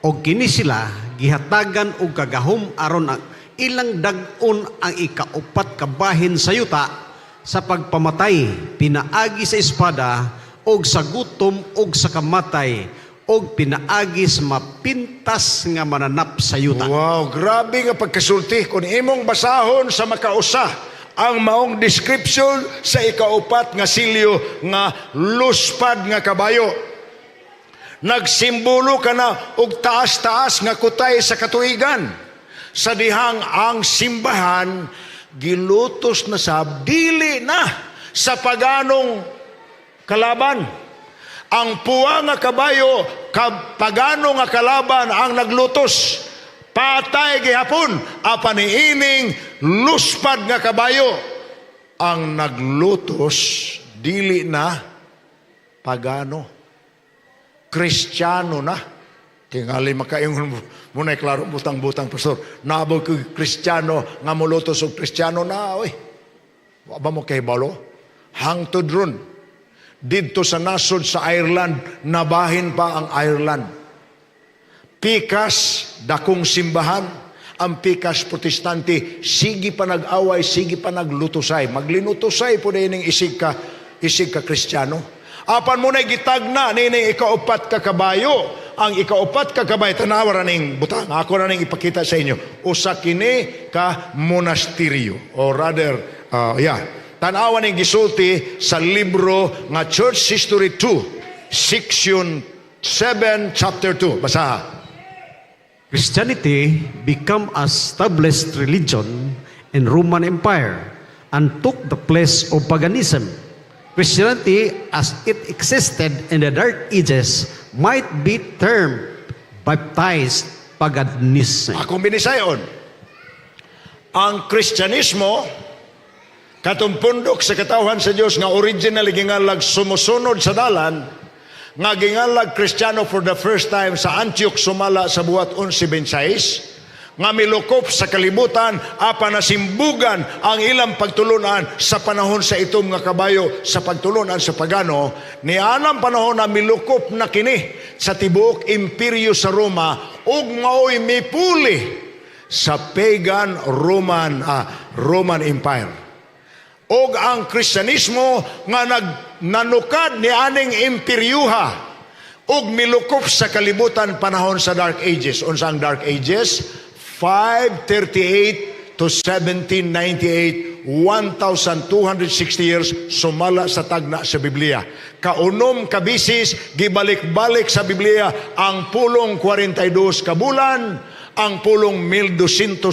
Og kini sila gihatagan og kagahom aron ang ilang dag-on ang ikaupat ka bahin sa yuta sa pagpamatay pinaagi sa espada og sa gutom og sa kamatay og pinaagi sa mapintas nga mananap sa yuta. Wow, grabe nga pagkasulti. Kung imong basahon sa makausa ang maong description sa ikaupat nga silyo nga luspad nga kabayo, nagsimbolo ka na og taas-taas nga kutay sa katuigan. Sa dihang ang simbahan gilutos na sab, dili na sa paganong kalaban. Ang puwa nga kabayo, pagano nga kalaban ang naglutos. Patay gihapon, apan ining luspad nga kabayo ang naglutos, dili na pagano. Kristiyano na. Tingali makaingon mo, muna'y klaro butang-butang, pastor. Naabot ko Kristiyano nga mulutos og Kristiyano na, oy. Wa ba mo kay balo? Hangtod ron, didto sa nasod sa Ireland, nabahin pa ang Ireland. Pikas, dakong simbahan, ang pikas Protestante, sige pa nag-away, sige pa naglutusay. Maglinutusay po din isig ka Kristiyano. Apan mo na gitagna nini ikaupat ka kabayo. Ang ikaupat ka kabayo, tanawa ra ning butang. Ako na ning ipakita sa inyo. Usa kini ka monasteryo. Or rather, yeah. Tanawa ning gisulti sa libro nga Church History 2, Section 7, Chapter 2. Basaha. Christianity became established religion in Roman Empire and took the place of paganism. Christianity as it existed in the Dark Ages might be termed baptized paganism. Akong binisayon, ang Kristyanismo, katong pundok sa katawhan sa Dios nga originally gingalag sumusunod sa dalan, nga gingalag Kristiyano for the first time sa Antioch sumala sa buhat 1126, nga milukop sa kalibutan apan nasimbugan ang ilang pagtulunan sa panahon sa itom nga kabayo sa pagtulunan sa pagano. Nianang panahon na milukop na kini sa tibuok imperyo sa Roma ug maoy mipuli sa pagan Roman Empire. Og ang Kristyanismo nga nagnanukad ni aning imperyuha ug milukop sa kalibutan panahon sa Dark Ages. Unsa ang Dark Ages? 538 to 1798, 1,260 years sumala sa tagna sa Biblia. Kaunom ka bisis gibalik-balik sa Biblia ang pulong 42 ka bulan, ang pulong 1260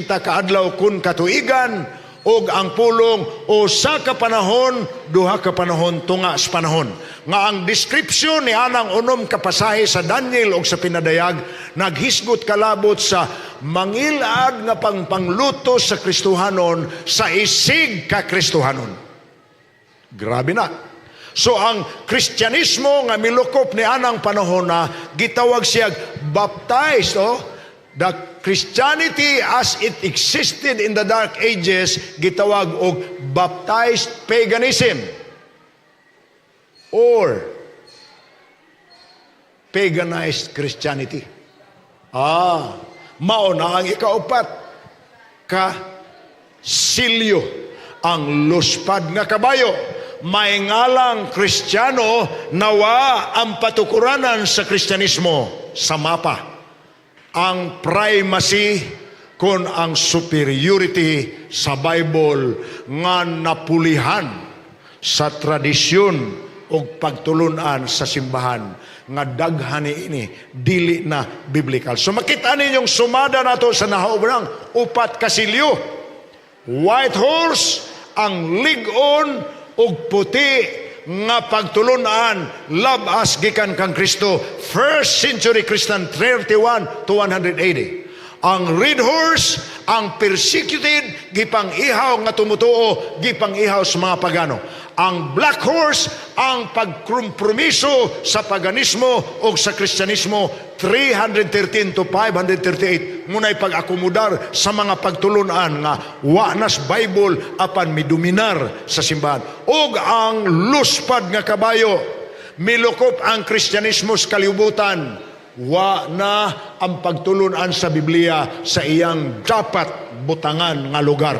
kaadlaw kun katuigan, ug ang pulong usa ka panahon, duha ka panahon, tunga sa panahon. Nga ang description ni anang unom ka pasahe sa Daniel ug sa Pinadayag naghisgot kalabot sa mangilad nga pangpanglutos sa Kristohanon sa isig ka Kristohanon. Grabe na. So ang Kristyanismo nga milukop ni anang panahon na gitawag siya baptized, oh, the Christianity as it existed in the Dark Ages gitawag og baptized paganism or paganized Christianity. Mao na ang ikaupat ka silyo, ang luspad nga kabayo. May ngalang Kristiyano, nawa ang patukuranan sa Kristyanismo sa mapa. Ang primacy kon ang superiority sa Bible nga napulihan sa tradisyon og pagtulunan sa simbahan nga daghan ini dili na biblical. So makita ninyong sumada nato sa nahaobang upat ka selyo. White horse, ang lig-on ug puti nga pagtulunan labas gikan kang Kristo, first century Christian, 31 to 180. Ang red horse, ang persecuted, gipang ihaw nga tumutuo, gipang ihaw sa mga pagano. Ang black horse, ang pagkompromiso sa paganismo o sa Kristyanismo, 313 to 538, muna'y pag-akomodar sa mga pagtulunan nga wa nas Bible apan midominar sa simbahan. Og ang luspad nga kabayo, milukop ang Kristyanismo sa kalibutan, wa na ang pagtulunan sa Biblia sa iyang dapat butangan nga lugar.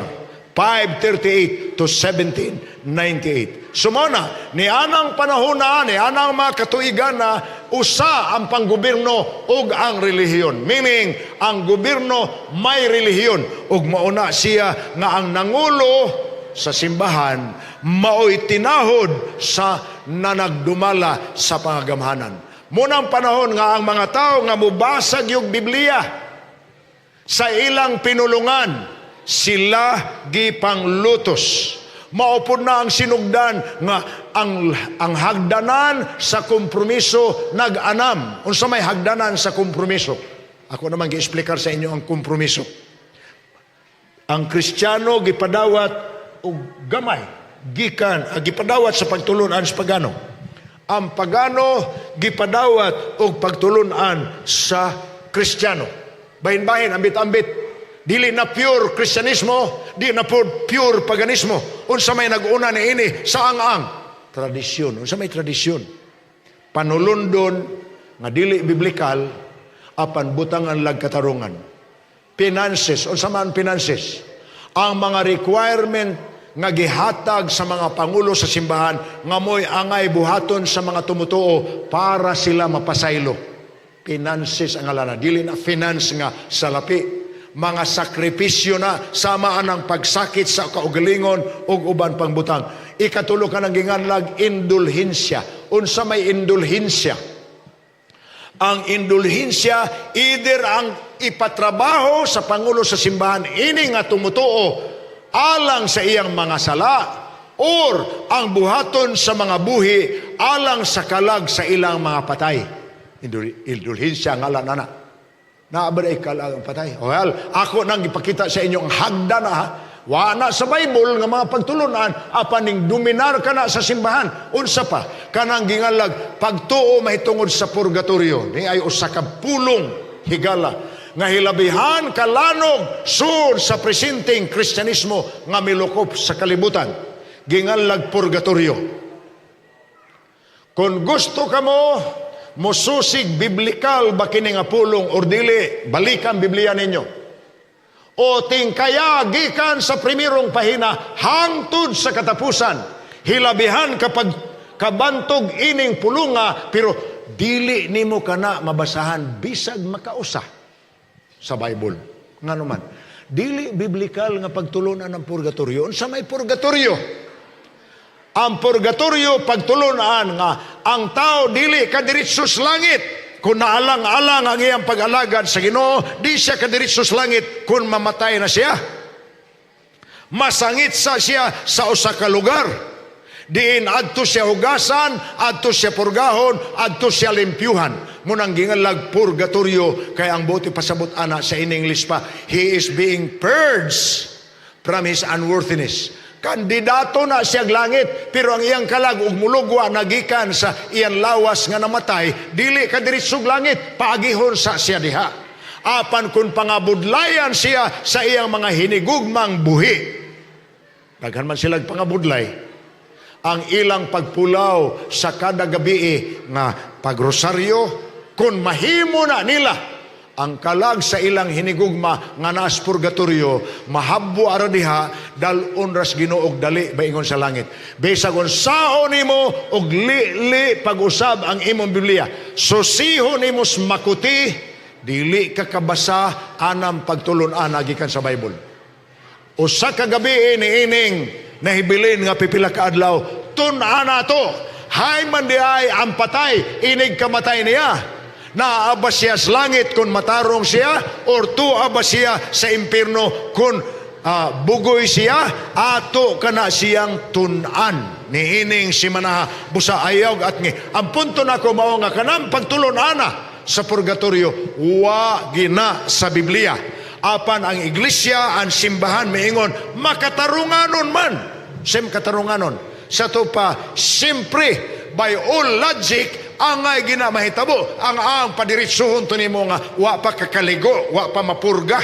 538 to 1798. So mao na, ni anang panahon na, ni anang mga katuigan na, usa ang panggobyerno ug ang relihiyon. Meaning, ang gobyerno may relihiyon. Ug mauna siya nga ang nangulo sa simbahan, mao'y tinahod sa nanagdumala sa pangagamhanan. Munang panahon nga ang mga tao nga mubasag yung Biblia sa ilang pinulungan, sila gipanglutos. Maupod na ang sinugdan nga ang hagdanan sa kompromiso nag-anam. Unsa may hagdanan sa kompromiso? Ako naman gi-explicar sa inyo ang kompromiso. Ang Kristiyano gipadawat og gamay gikan gipadawat sa pagtulunan sa pagano. Ang pagano gipadawat og pagtulunan sa Kristiyano. Bahin-bahin, ambit-ambit. Dili na pure Kristyanismo, di na pure, pure paganismo. Unsa may nag-una ni ini sa ang-ang? Tradisyon. Unsa may tradisyon? Panulundon nga dili biblikal apan butangan lag katarungan. Finances, unsa man finances? Ang mga requirement nga gihatag sa mga pangulo sa simbahan nga mo'y angay buhaton sa mga tumutuo para sila mapasaylo. Finances ang alana, dili na finance nga salapi. Mga sakripisyo na sama ang pagsakit sa kaugalingon ug uban pang butang. Ikatulo ka ng ginganlag indulhensya. Unsa may indulhensya? Ang indulhensya, either ang ipatrabaho sa pangulo sa simbahan ini nga tumutuo alang sa iyang mga sala or ang buhaton sa mga buhi alang sa kalag sa ilang mga patay. Indulhensya nga ngalan ana. Naa ba kalag ang patay? Well, ako nang ipakita sa inyo ang hagda na ha. Wa na sa Bible nga mga pagtulunan apan ning dominar ka na sa simbahan. Unsa pa? Kanang gingalag pagtuo mahitungod sa purgatorio. Ni ay usa ka pulong higala nga hilabihan kalanog sud sa presenteng Kristyanismo nga milukop sa kalibutan. Gingalag purgatorio. Kung gusto ka mo, mususig biblikal ba kini nga pulong or dili, balikan Biblia ninyo. O tingkaya gikan sa primerong pahina hangtod sa katapusan. Hilabihan kapag kabantog ining pulunga, pero dili nimo kana mabasahan bisag makausa sa Bible. Ngano man, dili biblikal nga pagtulunan ng purgatorio. Unsa may purgatorio? Ang purgatorio, pagtulunan nga ang tao dili kadiretso sa langit. Kung naalang-alang ang iyang pag-alagad sa Ginoo, di siya kadiretso sa langit kung mamatay na siya. Masangit sa siya sa usa ka lugar. Diin adto siya hugasan, adto siya purgahon, adto siya limpyuhan. Munang gingalag purgatorio kay ang buot pasabot ana sa in English pa, he is being purged from his unworthiness. Kandidato na siya langit, pero ang iyang kalag ug mulugwa nagikan sa iyang lawas nga namatay, dili ka diretsog langit, paagihon sa siya diha. Apan kung pangabudlayan siya sa iyang mga hinigugmang buhi, daghan man silang pangabudlay, ang ilang pagpulaw sa kada gabi nga pagrosaryo, kung mahimo na nila ang kalag sa ilang hinigugma nga naas purgatorio, mahabbo ara diha, dal-on ras Ginoo og dali baingon sa langit. Bisag unsaon nimo og li-li pag-usab ang imong Biblia, susiho nimo sa makuti, dili ka kabasa anang pagtulun-an gikan sa Bible. Usa ka gabi ni ining nahibilin nga pipila ka adlaw, tun-an nato Hay man di ay ang patay, inig kamatay niya, naa ba siya sa langit kung matarong siya or tua ba siya sa impierno kung bugoy siya? Ato kana siyang tun-an niining simanaha, busa ayaw at ngi. Ang punto nako mao nga kanang pagtulon-ana sa purgatorio, wa gina sa Biblia. Apan ang iglesia, ang simbahan, miingon makatarunganon man. Sem katarunganon sa to pa, siyempre, by all logic, angay gina mahitabo ang padiretsuhon to nimo nga wa pa kakaligo, wa pa mapurga.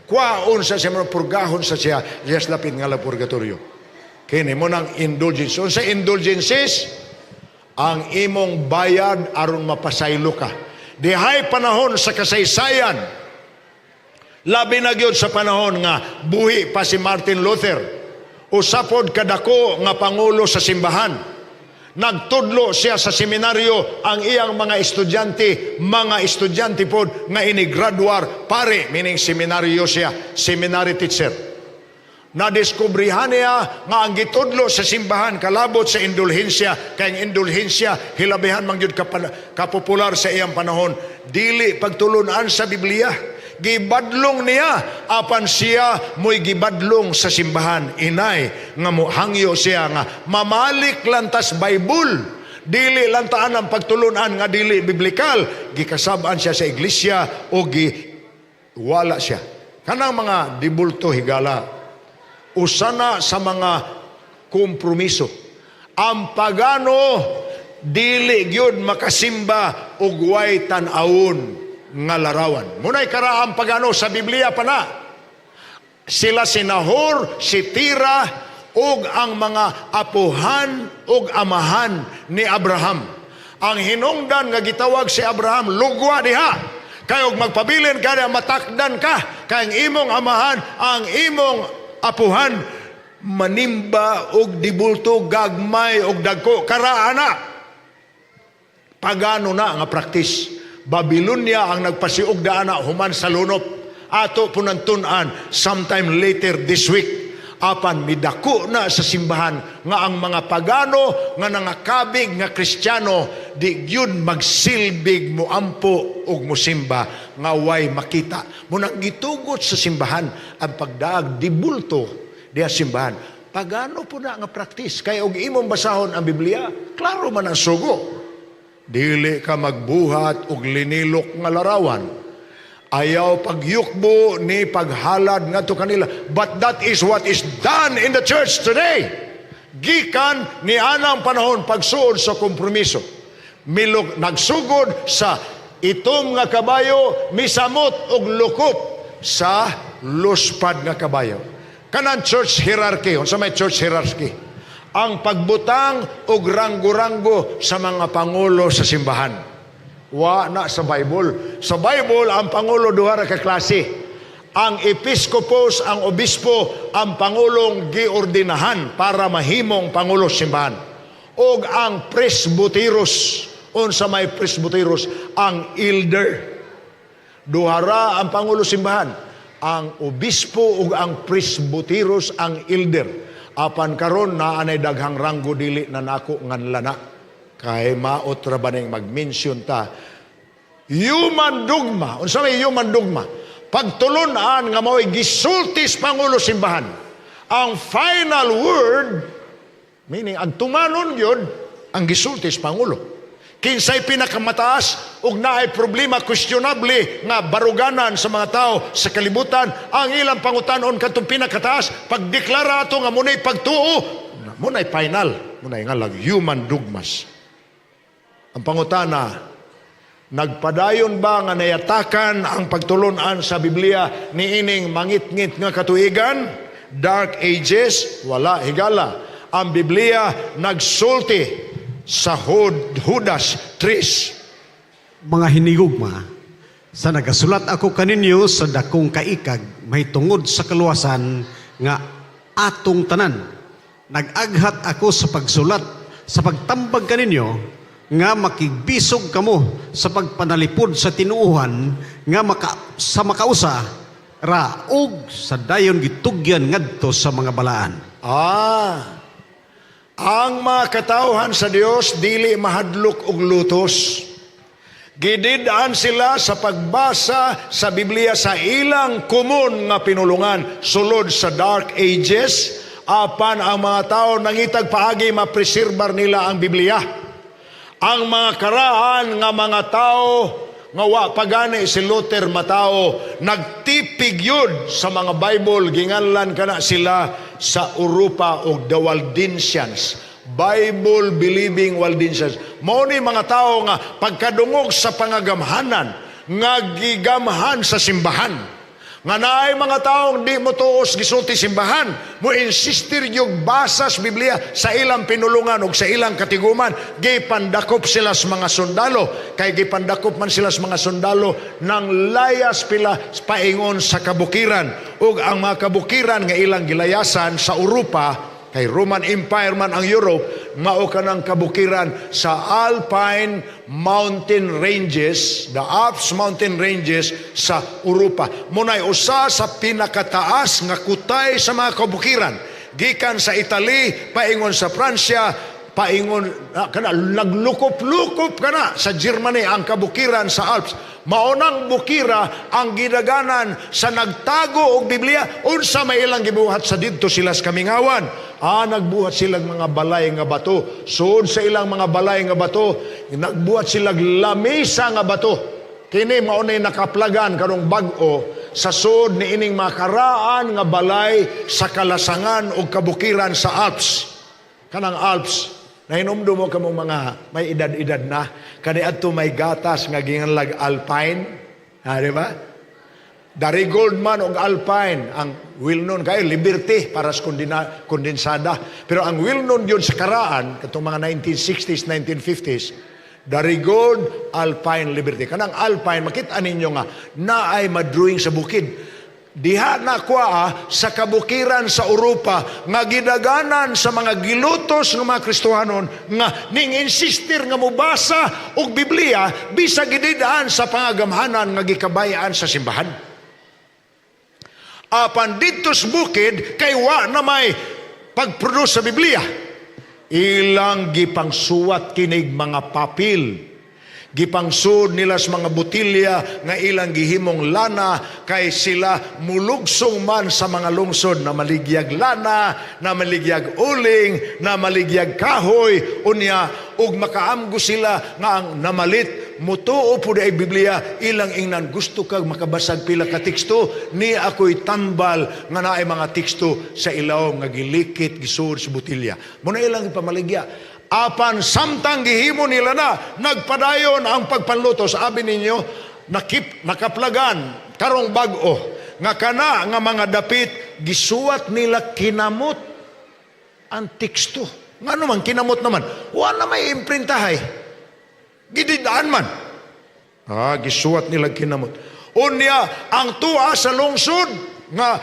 Kwaon sa siya, purgahon sa siya yes lapit nga la purgatorio. Kini mo nang indulgence. Unsa indulgences? Ang imong bayad aron mapasaylo ka. Dihay panahon sa kasaysayan, labi na gyud sa panahon nga buhi pa si Martin Luther, usa pod kadako nga pangulo sa simbahan. Nagtudlo siya sa seminaryo, ang iyang mga estudyante pod nga inigraduar pare, meaning seminaryo siya, seminary teacher. Nadiskubrihan niya nga ang gitudlo sa simbahan kalabot sa indulhensya, kay ang indulhensya hilabihan man gyud kapopular sa iyang panahon, dili pagtulunan sa Biblia. Gibadlong niya, apan siya mo'y gibadlong sa simbahan inay nga mohangyo siya nga mamalik lantas Bible, dili lantaan ang pagtulunan nga dili biblikal. Gikasab-an siya sa iglesia o gi wala siya. Kanang mga dibulto, higala, usana sa mga kompromiso. Ang pagano dili gyud makasimba og way tan-awon nga larawan. Muna'y karaang pagano sa Biblia pa na. Sila si Nahor, si Tira, ug ang mga apuhan ug amahan ni Abraham. Ang hinungdan nga gitawag si Abraham, "Lugwa diha. Kay og magpabilin ka diha, matakdan ka. Kay ang imong amahan, ang imong apuhan, manimba og dibulto gagmay og dagko." Karaan na. Pagano na nga praktis. Babylonia ang nagpasiugda ana human sa lunop. Ato punantun-an sometime later this week. Apan midako na sa simbahan nga ang mga pagano nga nangakabig nga Kristiyano di gyud magsilbig moampo og mosimba nga way makita. Munang gitugot sa simbahan ang pagdaag dibulto diha simbahan. Pagano po na nga praktis. Kay og imong basahon ang Biblia, klaro man ang sugo. Dili ka magbuhat og linilok nga larawan. Ayaw pagyukbo ni paghalad ngadto kanila. But that is what is done in the church today. Gikan ni anang panahon pagsuod sa kompromiso. Milok nagsugod sa itom nga kabayo, misamot og lukop sa luspad nga kabayo. Kanan church hierarchy, unsa may church hierarchy? Ang pagbutang og ranggo-ranggo sa mga pangulo sa simbahan. Wa na sa Bible. Sa Bible, ang pangulo duha ra ka klase. Ang episkopos, ang obispo, ang pangulong giordinahan para mahimong pangulo sa simbahan. Og ang presbyteros, unsa may presbyteros? Ang elder. Duha ra ang pangulo simbahan, ang obispo ug ang presbyteros, ang elder. Apan karon naa nay daghang ranggo, dili na nako nganlana. Kay maot ra ba ning mag-mention ta. Human dogma. Unsa may human dogma? Pagtulunan nga mao'y gisulti sa pangulo simbahan. Ang final word, meaning ang tumanon gyud ang gisulti sa pangulo. Kinsay pinakamataas ug naay problema questionable nga baruganan sa mga tao sa kalibutan, ang ilang pangutanon kadtong pinakataas, pagdeklara ato nga muna'y pagtuo, muna'y final, muna'y nga lang human dogmas. Ang pangutana, nagpadayon ba nga nayatakan ang pagtulunan sa Biblia niining mangitngit nga katuigan? Dark Ages? Wala, higala. Ang Biblia nagsulti sa Judas 3. Mga hinigugma, sa nagasulat ako kaninyo sa dakong kaikag mahitungod sa kaluwasan nga atong tanan. Nag-aghat ako sa pagsulat sa pagtambag kaninyo nga makigbisog kamo sa pagpanalipod sa tinuohan nga sa makausa ra ug sa dayon gitugyan ngadto sa mga balaan. Ah, Ang mga katawhan sa Dios dili mahadlok og lutos. Gidid-an sila sa pagbasa sa Biblia sa ilang komon nga pinulungan sulod sa Dark Ages, apan ang mga tao nangitag paagi mapreserbar nila ang Biblia. Ang mga karaan nga mga tao nga wa pagani si Luther matao, nagtipig yun sa mga Bible, ginganlan kana sila sa Europa og the Waldensians. Bible believing Waldensians. Mao ni mga tao nga pagkadungog sa pangagamhanan nga gigamhan sa simbahan. Nga naay mga taong di mo tuos gisulti simbahan, mo insistir yung basa sa Biblia sa ilang pinulungan ug sa ilang katiguman, gipandakop sila sa mga sundalo. Kay gipandakop man sila sa mga sundalo, nang layas pila paingon sa kabukiran. Ug ang mga kabukiran nga ilang gilayasan sa Europa, kay Roman Empire man ang Europe, mao kanang kabukiran sa Alpine Mountain Ranges, the Alps Mountain Ranges sa Europa. Munay usa sa pinakataas nga kutay sa mga kabukiran. Gikan sa Italy, paingon sa Pransya, paingon kana naglukop-lukop kana sa Germany ang kabukiran sa Alps. Maunang bukira ang gidaganan sa nagtago og Biblia. Unsa may ilang gibuhat sa didto sila sa kamingawan? Nagbuhat silang mga balay nga bato. Suod sa ilang mga balay nga bato, nagbuhat silang lamisa nga bato. Kini mao nay nakaplagan karong bag-o sa suod ni ining makaraan nga balay sa kalasangan o kabukiran sa Alps. Kanang Alps, nahinumdum mo kamong mga may edad-edad na, kani adto may gatas nga ginganlag Alpine, ha, di ba? Darigold man og Alpine, ang well known kayo, Liberty para sa kondensada. Pero ang well known yun sa karaan, katong mga 1960s, 1950s, Darigold, Alpine, Liberty. Kanang Alpine, makita ninyo nga, naay madrawing sa bukid. Diha na kwa sa kabukiran sa Europa nga gidaganan sa mga gilutos ng mga Kristohanon nga ning insistir nga mobasa og Biblia bisag gididaan sa pangagamhanan nga gikabayan sa simbahan. Apan didto sa bukid kay wa na may pag-produce sa Biblia. Ilang gipangsuwat kinig mga papel. Gipangsud nila sa mga botilya nga ilang gihimong lana kay sila mulugsong man sa mga lungsod na maligyag lana, na maligyag uling, na maligyag kahoy, unya ug makaamgo sila nga ang namalit mutuo pud ay Biblia. Ilang ingnan, "Gusto kag makabasag pila ka teksto? Ni ako'y tambal nga naay mga teksto sa ilawom nga gilikit gisuod sa botilya." Muna ilang ipamaligya. Apan samtang gihimo nila na, nagpadayon ang pagpanlutos. Abi ninyo, nakaplagan karong bag-o nga kana nga mga dapit gisuwat nila kinamot ang teksto. Ngano man kinamot naman? Wala may imprintahay. Gididaan man. Gisuwat nila kinamot. Unya, ang tuwa sa lungsod nga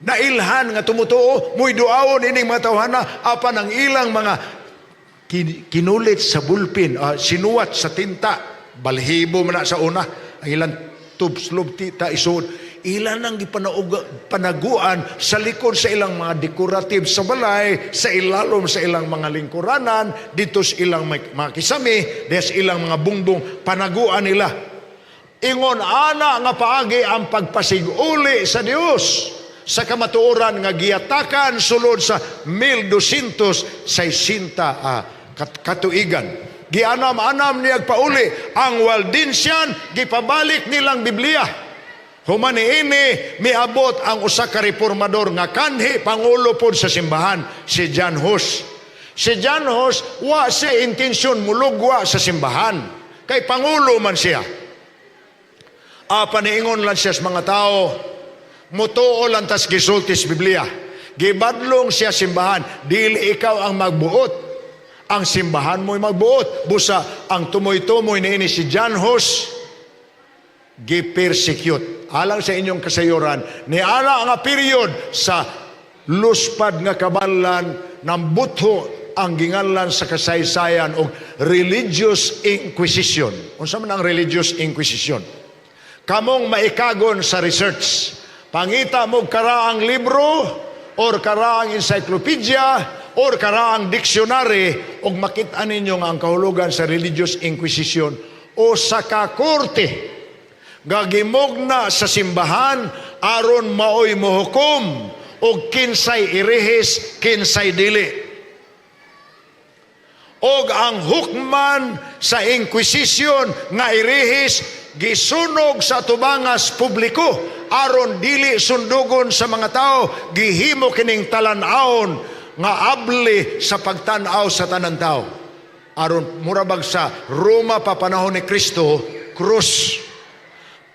nailhan nga tumutuo, muy duawon ining mga tawhana, apan ang ilang mga kinulit sa bulpin, sinuwat sa tinta, balhibo man na sa una, ang ilang tubslob tita isuod, ilan ang panaguan sa likod sa ilang mga decorative sa balay, sa ilalom sa ilang mga lingkuranan, dito sa ilang mga kisame, dito sa ilang mga bungbong, panaguan nila. Ingon ana nga paagi ang pagpasiguli sa Dios sa kamatuoran nga giyatakan sulod sa 1260 katuigan. Gianam-anam niya pauli ang Waldensian, gipabalik nilang Biblia. Human niini miabot ang usa ka reformador nga kanhi pangulo pod sa simbahan, si John Hus. Si John Hus wa siya intensyon mulugwa sa simbahan kay pangulo man siya. Apan niingon lang siya sa mga tao, mutuo lang tas gisulti sa Biblia. Gibadlong siya simbahan, dili ikaw ang magbuot. Ang simbahan mo'y magbuot. Busa ang tumoy-tumoy niini si John Hus gi-persecute. Alang sa inyong kasayuran, ni ana nga period sa luspad nga kabalan ng butho ang ginganlan sa kasaysayan og religious inquisition. Unsa man ang religious inquisition? Kamong maikagon sa research, pangita mo karaang libro or karaang encyclopedia, or karaang dictionary ug makita ninyo nga ang kahulugan sa religious inquisition, usa ka korte gagimugna sa simbahan aron maoy mohukom og kinsay irehis, kinsay dili. Og ang hukman sa inquisition nga irehis, gisunog sa tubangas publiko aron dili sundugon sa mga tao. Gihimo kining talan-awon nga abli sa pagtan-aw sa tanan tao aron murabag sa Roma pa panahon ni Kristo, krus,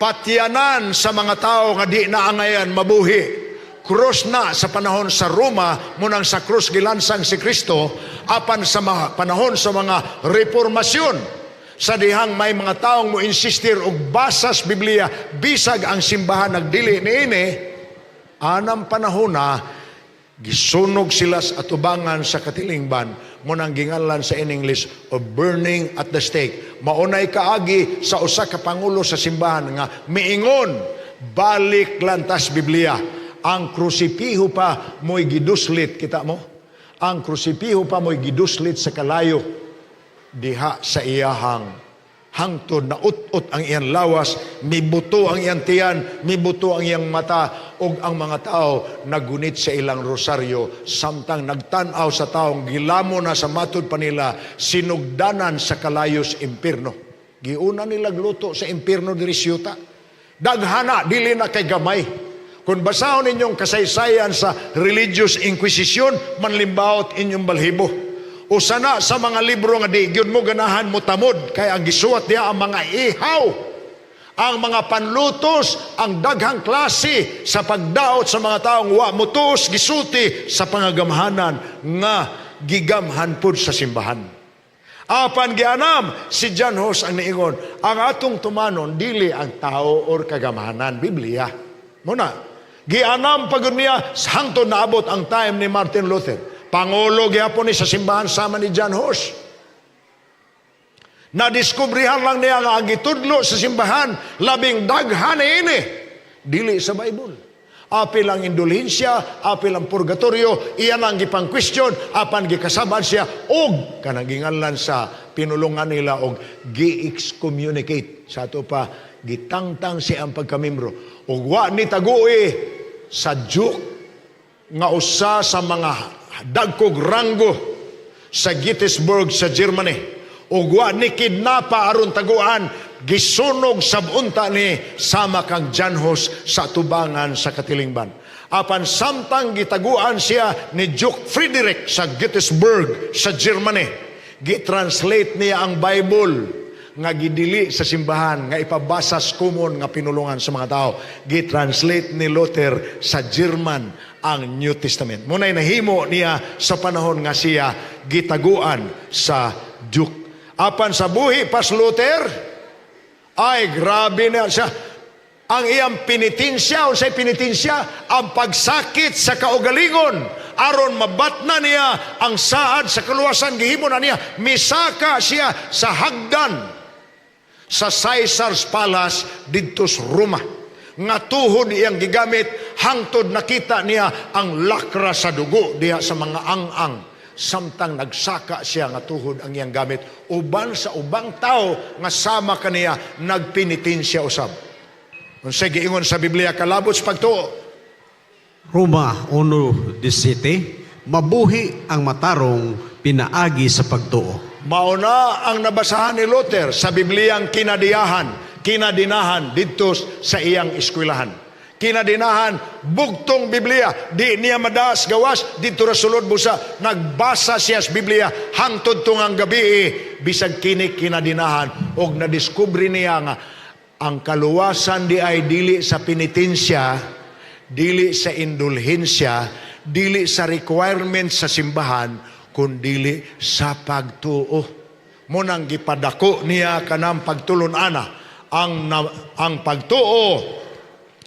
patyanan sa mga tao nga di naangayan mabuhi. Krus na sa panahon sa Roma, munang sa krus gilansang si Kristo. Apan sa mga panahon sa mga reformasyon, sa dihang may mga taong mo insistir og basas Biblia bisag ang simbahan nagdili niini, anang panahon na gisunog sila sa atubangan sa katilingban, munang gingalan sa in English of burning at the stake. Maunay kaagi sa usa ka pangulo sa simbahan nga miingon, "Balik lantas Biblia." Ang krusipiho pa mo'y giduslit, kita mo? Ang krusipiho pa mo'y giduslit sa kalayo diha sa iyahang hangtod na ut-ut ang iyang lawas, mibuto ang iyang tiyan, mibuto ang iyang mata, ug ang mga tao nagunit sa ilang rosaryo samtang nagtan-aw sa taong gilamo na sa matud pa nila sinugdanan sa kalayos impierno. Giuna nila gluto sa impierno diri sa yuta. Daghana, dili na kay gamay. Kung basahon ninyong kasaysayan sa religious inquisition, manlimbawot inyong balhibo. Usa na sa mga libro nga di gyud mo ganahan mo tamod kay ang gisuwat diha ang mga ihaw, ang mga panlutos, ang daghang klase sa pagdaot sa mga taong wa motuos gisulti sa pangagamhanan nga gigamhan pud sa simbahan. Apan gianam si John Hus ang niingon, ang atong tumanon dili ang tao or kagamhanan, Biblia. Muna, gianam pagod niya hangtod naabot ang time ni Martin Luther. Pangulo gyapon ni sa simbahan sama ni John Hus. Nadiskubrihan lang niya nga ang gitudlo sa simbahan, labing daghan ini dili sa Bible. Apil ang indulhensya, apil ang purgatorio, iyan ang gipang question, apan gikasaban siya og kanang ginganlan sa pinulungan nila og gi-excommunicate. Sa ato pa, gitangtang siya ang pagkamembro. Og wa ni tagui sa Duke nga usa sa mga dagkog ranggo sa Gettysburg sa Germany. Ug wa ni kidnapa aron taguan, gisunog sab unta ni sama kang John Hus sa tubangan sa katilingban. Apan samtang gitaguan siya ni Duke Frederick sa Gettysburg sa Germany, gitranslate niya ang Bible nga gidili sa simbahan nga ipabasa sa common nga pinulungan sa mga tao. Gitranslate ni Luther sa German ang New Testament. Muna'y nahimo niya sa panahon nga siya gitaguan sa Duke. Apan sa buhi pas Luther, ay grabe na siya. Ang iyang penitensya, unsay penitensya? Ang pagsakit sa kaugalingon aron mabatna niya ang saad sa kaluwasan, gihimo na niya. Misaka siya sa hagdan sa Caesar's Palace didto sa Roma. Nga tuhod iyang gigamit hangtod nakita niya ang lakra sa dugo diha sa mga ang-ang samtang nagsaka siya nga tuhod ang iyang gamit uban sa ubang tao nga sama kaniya nagpenitensya usab. Unsay giingon sa Biblia kalabot sa pagtuo? Roma 1:17, mabuhi ang matarong pinaagi sa pagtuo. Mauna ang nabasahan ni Luther sa Bibliyang kinadiyahan, kinadinahan didto sa iyang eskwelahan. Kinadinahan, bugtong Biblia, di niya madaas gawas, didto ra sulod busa, nagbasa siya sa Biblia hangtod tungang gabi, bisag kini kinadinahan, og nadiskubre niya nga ang kaluwasan di ay dili sa penitensya, dili sa indulhensya, dili sa requirement sa simbahan, kundili sa pagtuo. Munang gipadako niya kanang pagtulon-ana ang pagtuo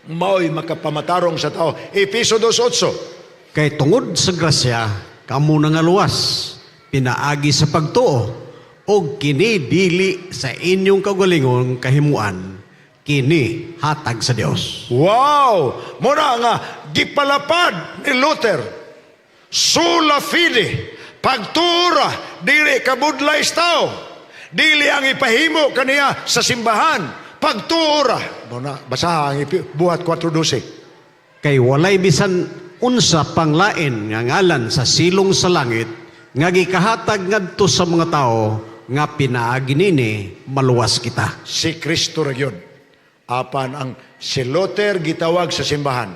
mao'y makapamatarong sa tao. Epeso 2:8. Kay tungod sa grasya, kamo nangaluwas, pinaagi sa pagtuo, og kini dili sa inyong kaugalingon kahimuan, kini hatag sa Dios. Wow! Muna nga gipalapad ni Luther. Sola fide, pagtuo ra, dili kabudlay sa tao. Dili ang ipahimo kaniya sa simbahan, pagtuo ra. Muna, basaha ang Buhat 4:12. Kay walay bisan unsa pang lain nga ngalan sa silong sa langit nga gikahatag ngadto sa mga tawo nga pinaagi nini maluwas kita. Si Kristo ra gyud. Apan ang si Luther gitawag sa simbahan.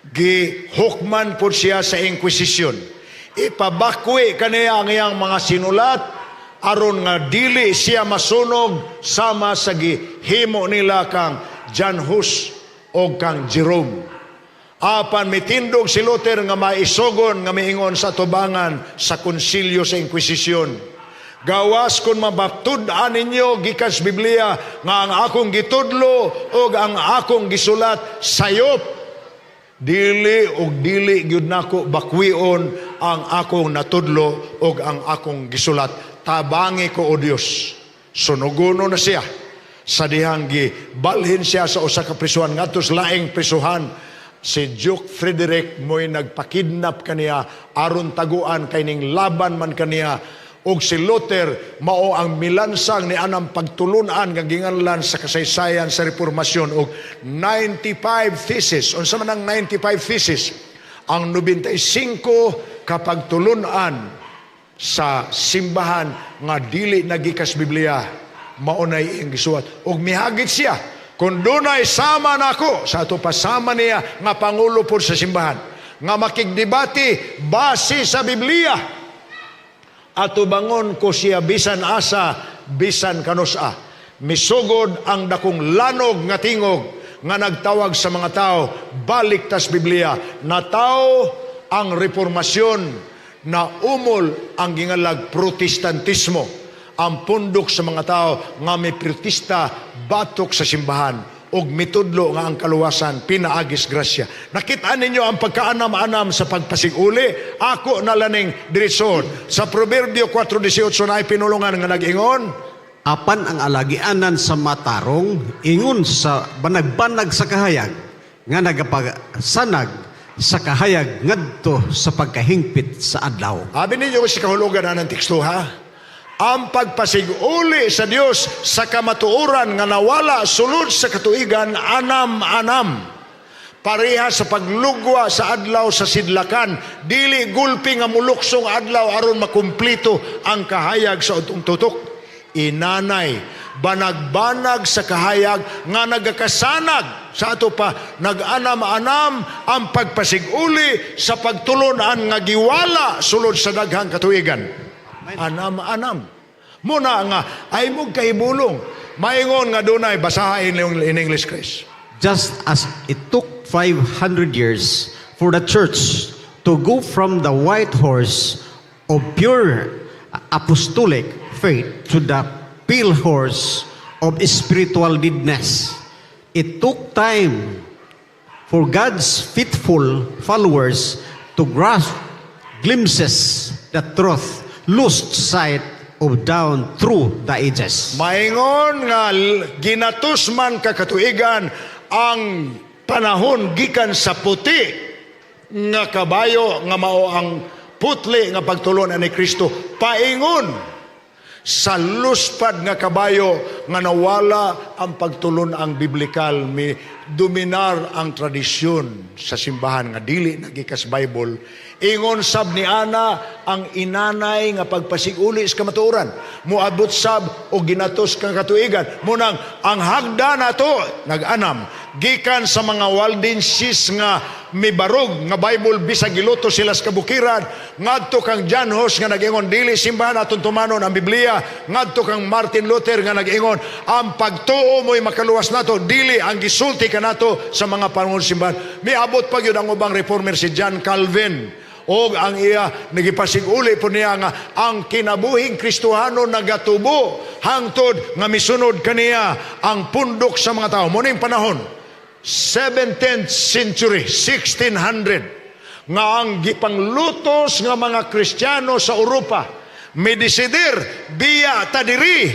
Gihukman po siya sa Inquisition. Ipabakwi kaniya ang iyang mga sinulat aron nga dili siya masunog sama sa gihimo nila kang John Hus o kang Jerome. Apan mitindog si Luther nga maisugon nga miingon sa tubangan sa konsilyo sa Inquisition. Gawas kung mabatud-an ninyo gikan sa Biblia nga ang akong gitudlo o ang akong gisulat sayop, dili og dili gyud nako bakwion ang akong natudlo og ang akong gisulat. Tabangi ko o Dios. Sunugono na siya sa dihang gibalhin siya sa usa ka prisuhan ngadto sa laing prisuhan. Si Duke Frederick mo'y nagpakidnap kaniya aron taguan kay ning laban man kaniya, og si Luther mao ang milansang ni anang pagtulunan nga ginganlan sa kasaysayan sa Reformasyon og 95 Thesis. Unsa man ang 95 Thesis? Ang 95 ka pagtulunan sa simbahan nga dili nagikas Biblia, mao nay iyang gisuwat. Og mihagit siya, kung dunay sama nako sa ato pasama niya nga pangulo pod sa simbahan nga makigdebate base sa Biblia, atubangon ko siya bisan asa, bisan kanus-a. Misugod ang dakong lanog nga tingog nga nagtawag sa mga tao, balik tas Biblia. Natawo ang Reformasyon, na umol ang gingalag Protestantismo, ang pundok sa mga tao nga may protesta batok sa simbahan og mitudlo nga ang kaluwasan pinaagis grasya. Nakita ninyo ang pagkaanam-anam sa pagpasiguli. Ako na laning diretson. Sa Proverbio 4:18 na pinulungan nga nag-ingon, Apan ang alagianan sa matarong ingon sa banag-banag sa kahayag nga nagapasanag sa kahayag ngadto sa pagkahingpit sa adlaw. Abi ninyo sa kahulugan na ng teksto, ha? Ang pagpasiguli sa Dios sa kamatuoran nga nawala sulod sa katuigan anam-anam. Pareha sa paglugwa sa adlaw sa sidlakan, dili gulpi nga muluksong adlaw aron makumplito ang kahayag sa utong tutok. Inanay, banag-banag sa kahayag nga nagakasanag sa ato pa nag-anam-anam ang pagpasiguli sa pagtulunan nga giwala sulod sa daghang katuigan. Anam-anam. Muna nga, ay mo kahibulong. Maingon nga dunay, basahin yung in English, Chris. Just as it took 500 years for the church to go from the white horse of pure apostolic faith to the pale horse of spiritual deadness, it took time for God's faithful followers to grasp glimpses the truth lost sight of down through the ages. Maingon nga ginatos man kakatuigan ang panahon gikan sa puti nga kabayo nga mao ang putli nga pagtulunan ni Kristo paingon sa luspad nga kabayo nga nawala ang pagtulun-ang biblikal, mi dominar ang tradisyon sa simbahan nga dili nagikas Bible. Ingon sab ni ana ang inanay nga pagpasiguli sa kamatuoran moabot sab og ginatos kang katuigan. Munang ang hagda nato nag-anam gikan sa mga Waldenses nga mibarog nga Bible bisag giluto sila sa kabukiran, ngadto kang John Hus nga nag-ingon dili simbahan aton tumanon ang Biblia, ngadto kang Martin Luther nga nag-ingon ang pagtuo mo'y makaluwas nato, dili ang gisulti kanato sa mga pangulo simbahan. Miabot pa gyud ang ubang reformer, si John Calvin, og ang iya nagipasig-uli po niya nga ang kinabuhing Kristohano nagatubo hangtod nga misunod kaniya ang pundok sa mga tao. Mo panahon 17th century, 1600, nga ang gipanglutos nga mga Kristiyano sa Europa midesidir, biya ta diri.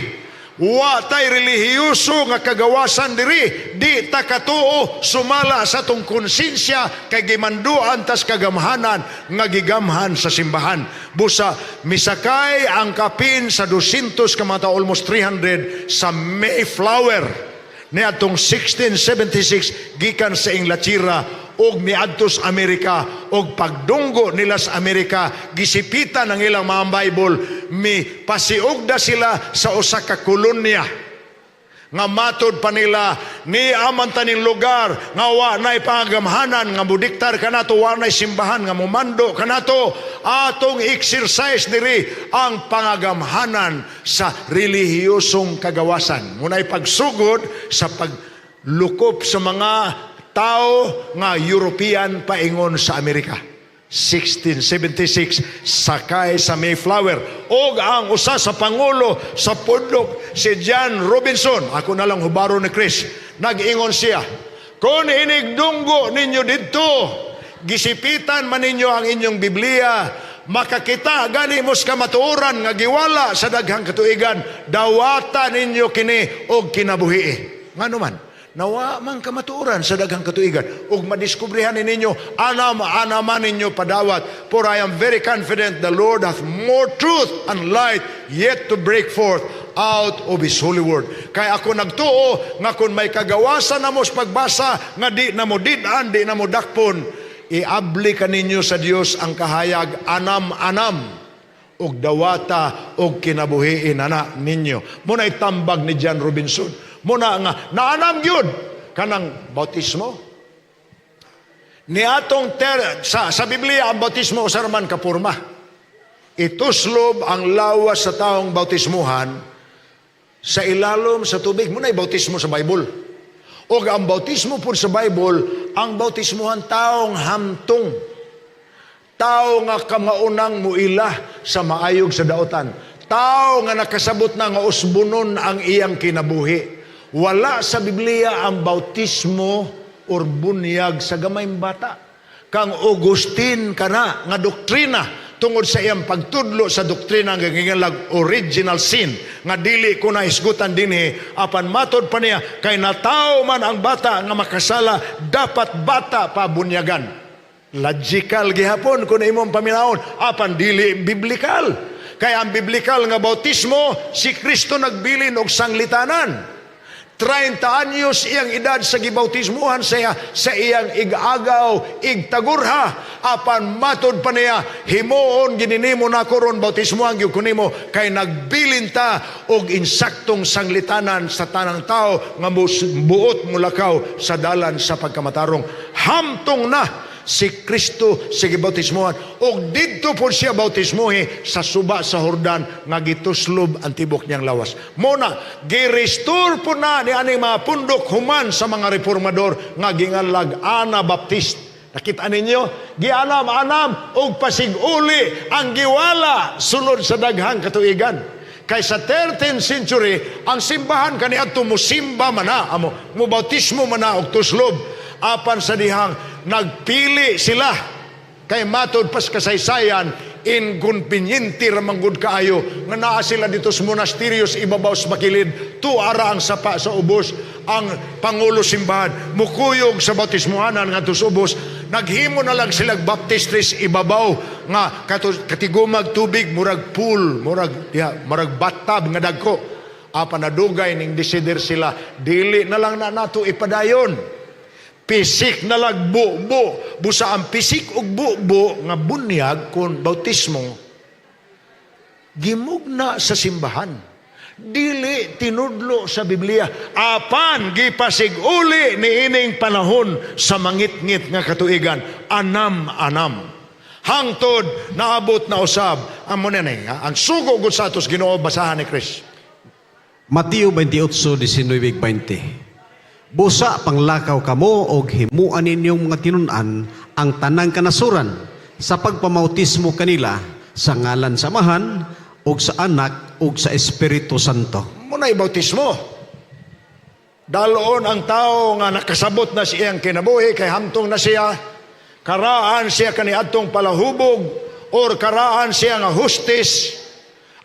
Wa tay relihiyoso nga kagawasan diri, di ta katuo sumala sa atong konsensya kay gimanduan tas kagamhanan nga gigamhan sa simbahan. Busa misakay ang kapin sa 200 ka mga tao, almost 300, sa Mayflower niadtong 1676 gikan sa Inglaterra og miadto sa Amerika, og pagdunggo nila sa Amerika, gisipitan ang ilang mga Bible, mi pasiugda sila sa usa ka kolonya nga matod pa nila ni aman taning lugar nga wa nay pangamhanan nga mudiktar kanato, wa nay simbahan nga mumando kanato, atong exercise diri ang pangagamhanan sa relihiyosong kagawasan. Muna'y pagsugod sa paglukop sa mga tao nga European paingon sa Amerika. 1676, sakay sa Mayflower, og ang usa sa pangulo sa pundok, si John Robinson, ako na lang hubaro ni Chris, nag-ingon siya, "Kung inigdunggo ninyo didto, gisipitan man ninyo ang inyong Biblia, makakita gani mos kamatuoran nga giwala sa daghang katuigan, dawata ninyo kini og kinabuhi." Ngano man nawa man kamatuoran sa daghang katuigan ug madiskubrihan ninyo, anam anaman ninyo padawat, for I am very confident the Lord hath more truth and light yet to break forth out of His holy word. Kay ako nagtuo nga kung may kagawasan na mo sa pagbasa nga di na mo did-an, di na mo dakpon, iabli kaninyo sa Dios ang kahayag anam-anam ug dawata og kinabuhiin ana ninyo. Muna itambag ni John Robinson. Muna nga naanam gyud kanang bautismo. Ni atong sa Biblia, ang bautismo usa ra man ka porma. Ituslob ang lawas sa taong bautismuhan sa ilalom sa tubig. Muna bautismo sa Bible. O ang bautismo po sa Bible, ang bautismuhan taong hamtong. Tao nga kamaunang muila sa maayog sa daotan. Tao nga nakasabot na nga usbonon ang iyang kinabuhi. Wala sa Biblia ang bautismo or bunyag sa gamayng bata. Kang Augustine kana nga doktrina, tungod sa iyang pagtudlo sa doktrina nga gingalag original sin, nga dili ko na isgutan dinhi, apan matod pa niya kay natawo man ang bata nga makasala, dapat bata pa bunyagan. Logical gihapon kung imong paminawon, apan dili biblical. Kay ang biblical nga bautismo, si Kristo nagbilin og sanglitanan. 30 anyos iyang edad sa gibautismuhan siya sa iyang igagaw, igtagurha. Apan matod pa niya, "Himuon gininimo nako ron, bautismuhan gyud ko nimo," kay nagbilin ta og insaktong sanglitanan sa tanang tao nga buot mulakaw sa dalan sa pagkamatarong. Hamtong na si Kristo sa gibautismuhan og didto po siya bautismuhi sa suba sa Jordan nga gituslob ang tibok niyang lawas. Muna gi-restore po na ni aning mga pundok human sa mga reformador nga gingalag Anabaptist. Nakita ninyo, gianam-anam og pasig-uli ang giwala sulod sa daghang katuigan. Kay sa 13th century, ang simbahan kaniadto musimba man na, amo, mubautismo man na og tuslob. Apan sa dihang nagpili sila kay matod pas kasaysayan, inconveniente ra man gud kaayo nga naa sila dito sa monasteryos ibabaw sa bakilid, tuara ang sapa sa ubos, ang pangulo simbahan mukuyog sa bautismohanan ngadto sa ubos. Naghimo na lang sila baptistries ibabaw nga katigumag tubig, murag pool, murag ya, murag bathtub nga dagko. Apan nadugay ning desider sila, dili na lang na nato ipadayon, pisik na lag bubo. Busa ang pisik ug bubo nga bunyag kon bautismo, gimugna sa simbahan. Dili tinudlo sa Biblia. Apan gipasiguli ni ining panahon sa mangitngit nga katuigan, anam-anam. Hangtod naabot na usab ang muna ni, ang sugo gud sa atos Ginoo, basahan ni Chris. Mateo 28:19-20. Busa panglakaw kamo og himuan ninyong mga tinun-an ang tanang kanasuran sa pagpamautismo kanila sa ngalan sa Amahan ug sa Anak ug sa Espiritu Santo. Muna'y bautismo. Daloon ang tao nga nakasabot na siyang kinabuhi kay hamtong na siya, karaan siya kaniadtong palahubog or karaan siya nga hustis.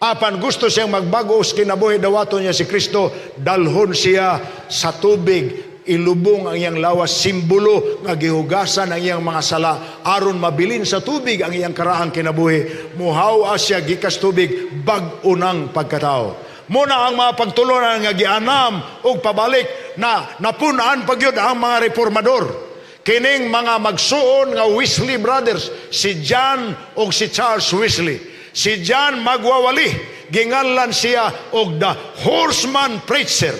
Apan gusto siyang magbago sa kinabuhi, dawaton niya si Kristo, dalhon siya sa tubig, ilubong ang iyang lawas, simbolo nga gihugasan ang iyang mga sala aron mabilin sa tubig ang iyang karaang kinabuhi. Muhaw siya gikas tubig, bag-o nang pagkatao. Muna ang mga pagtulunan nga gianam og pabalik na napun-an pagyud ang mga reformador. Kining mga magsuon nga Wesley Brothers, si John og si Charles Wesley. Si John magwawali, ginganlan siya og the horseman preacher.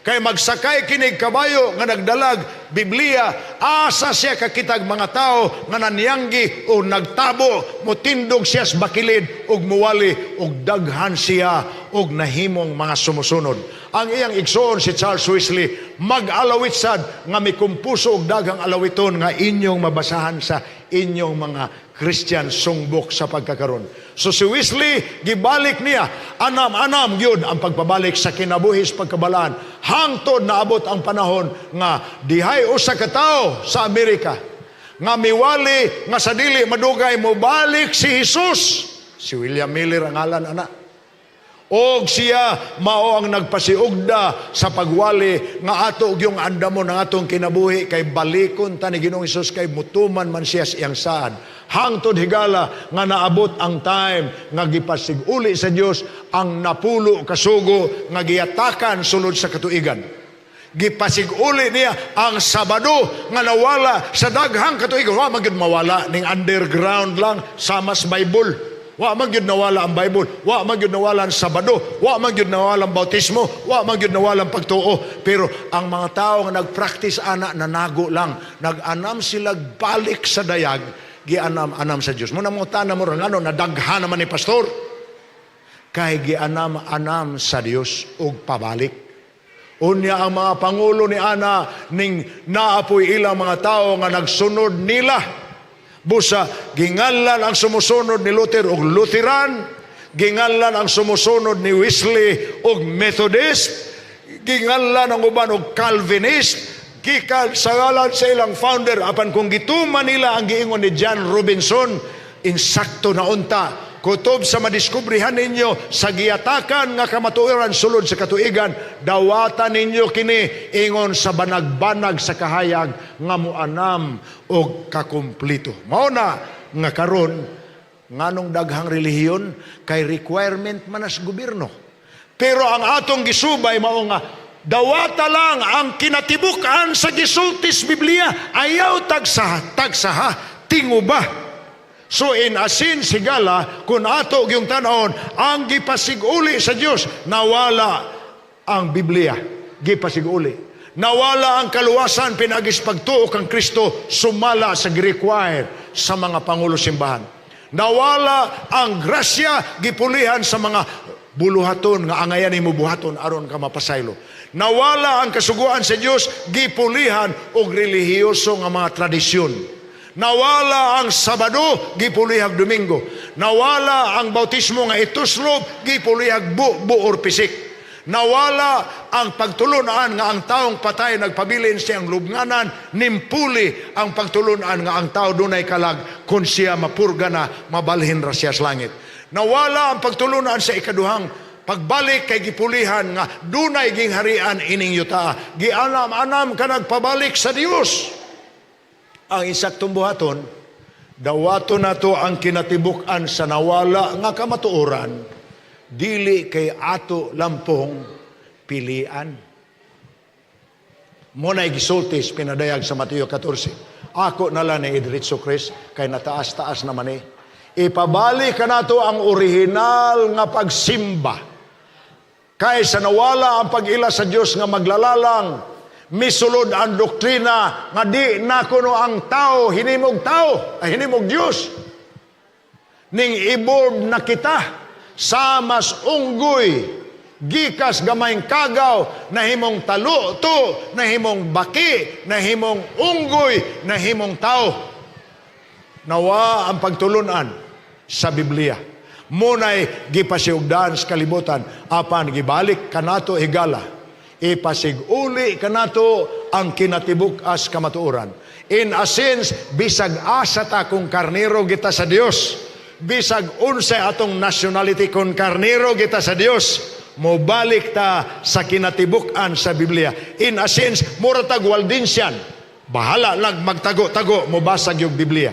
Kay magsakay kinig kabayo nga nagdalag Biblia, asa siya kakitag mga tao nga nanyanggi o nagtabo, mutindog siya sa bakilid og muwali og daghan siya og nahimong mga sumusunod. Ang iyang igsoon si Charles Wesley mag-alawit sad nga mikumpuso og daghang alawiton nga inyong mabasahan sa inyong mga Christian songbook sa pagkakaron. So si Wesley, gibalik niya, anam-anam gyud ang pagpabalik sa kinabuhi sa pagkabalaan. Hangtod naabot ang panahon nga dihay usa ka tawo sa Amerika nga miwali nga sa dili madugay mobalik si Jesus. Si William Miller ang ngalan ana. Og siya mao ang nagpasiugda sa pagwali nga ato yung andamon ang atong kinabuhi kay balikon ta ni Ginoong Hesus kay mutuman man siya sa iyang saad. Hangtod higala nga naabot ang time nga gipasiguli sa Dios ang 10 ka sugo nga giyatakan sulod sa katuigan. Gipasiguli niya ang Sabado nga nawala sa daghang katuigan. Wa man gyud mawala ning underground lang sama sa Bible. Wa man gyud nawala ang Bible, wa man gyud nawala ang Sabado, wa man gyud nawala ang bautismo, wa man gyud nawala ang pagtuo. Pero ang mga tao nga nagpractice ana nanago lang, nag-anam sila balik sa dayag, gianam-anam sa Dios. Muna mo tanan mo ngano nadaghan naman ni pastor. Kay gianam-anam sa Dios og pabalik. Unya ang mga pangulo ni ana ning naapoy ilang mga tao nga nagsunod nila. Busa ginganlan ang sumusunod ni Luther og Lutheran, ginganlan ang sumusunod ni Wesley og Methodist, ginganlan ang uban og Calvinist, gikan sa ngalan sa ilang founder. Apan kung gituman nila ang giingon ni John Robinson, insakto na unta kutob sa madiskubrihan ninyo sa giyatakan nga kamatuoran sulod sa katuigan, dawatan ninyo kini ingon sa banag-banag sa kahayag nga muanam og kakumplito. Mao na nga karon nganong daghang relihiyon kay requirement man as gobyerno. Pero ang atong gisubay mao nga dawata lang ang kinatibuk-an sa gisultis Biblia, ayaw tagsaha, tagsaha tinguba. So in asin sigala, kung ato yung tanawon, ang gipasiguli sa Dios, nawala ang Biblia, gipasiguli. Nawala ang kaluwasan pinagis pagtuo kang Kristo sumala sa gi-require sa mga pangulo simbahan. Nawala ang grasya gipulihan sa mga buluhaton nga angayan nimo buhaton aron ka mapasaylo. Nawala ang kasuguan sa Dios gipulihan og relihiyoso nga mga tradisyon. Nawala ang Sabado, gipulihag Domingo. Nawala ang bautismo nga ituslob, gipulihag bu or pisik. Nawala ang pagtulunan nga ang taong patay nagpabilin siyang lubnganan, nimpuli ang pagtulunan nga ang tao dunay kalag kung siya mapurga na, mabalhin ra siya sa langit. Nawala ang pagtulunan sa ikaduhang pagbalik kay gipulihan nga dunay gingharian ining yuta. Gianam-anam ka nagpabalik sa Dios. Ang insaktong buhaton, dawato nato ang kinatibuk-an sa nawala nga kamatuoran, dili kay ato lampong pilian. Mo na gisultis pinadayag sa Mateo 14. Ako na lang ni Idritso Chris, kay nataas-taas naman eh. Ipabalik ka nato ang orihinal nga pagsimba. Kay sa nawala ang pag-ila sa Dios nga maglalalang, misulod ang doktrina nga di na kuno ang tao hinimog tao ay hinimog Dios. Ning evolve na kita sa mas unggoy gikas gamayng kagaw nahimong taluto, nahimong baki, nahimong unggoy, nahimong tao. Nawa ang pagtulunan sa Biblia. Munay gipasiugdan sa kalibutan apan gibalik kanato higala. Ipasiguli kanato ang kinatibuk-as kamatuoran. In a sense, bisag asa ta kung karnero kita sa Dios. Bisag unsay atong nationality, kung karnero kita sa Dios, mobalik ta sa kinatibuk-an sa Biblia. In a sense, mura tag Waldensian. Bahala lang magtago-tago, mobasag yung Biblia.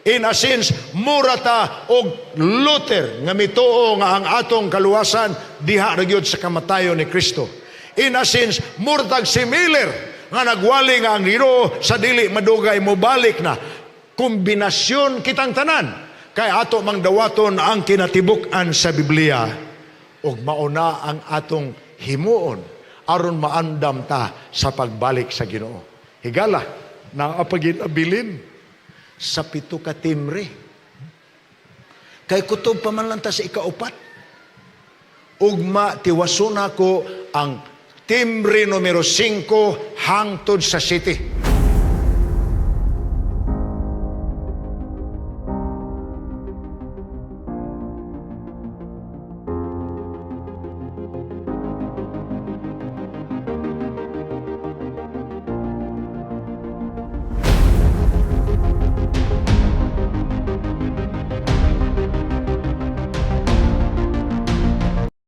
In a sense, mura ta og Luther nga mituo nga ang atong kaluwasan diha ra gyud sa kamatayon ni Kristo. In a sense, mura tag si Miller nga nagwali nga ang Ginoo sa dili madugay mobalik na. Kombinasyon kitang tanan kay ato mang dawaton ang kinatibuk-an sa Biblia ug mauna ang atong himuon aron maandam ta sa pagbalik sa Ginoo. Higala, naa pa ginabilin sa 7 ka timbre. Kay kutob pa man lang ta sa ikaupat. Ugma tiwason ako ang timbre numero 5 hangtod sa 7.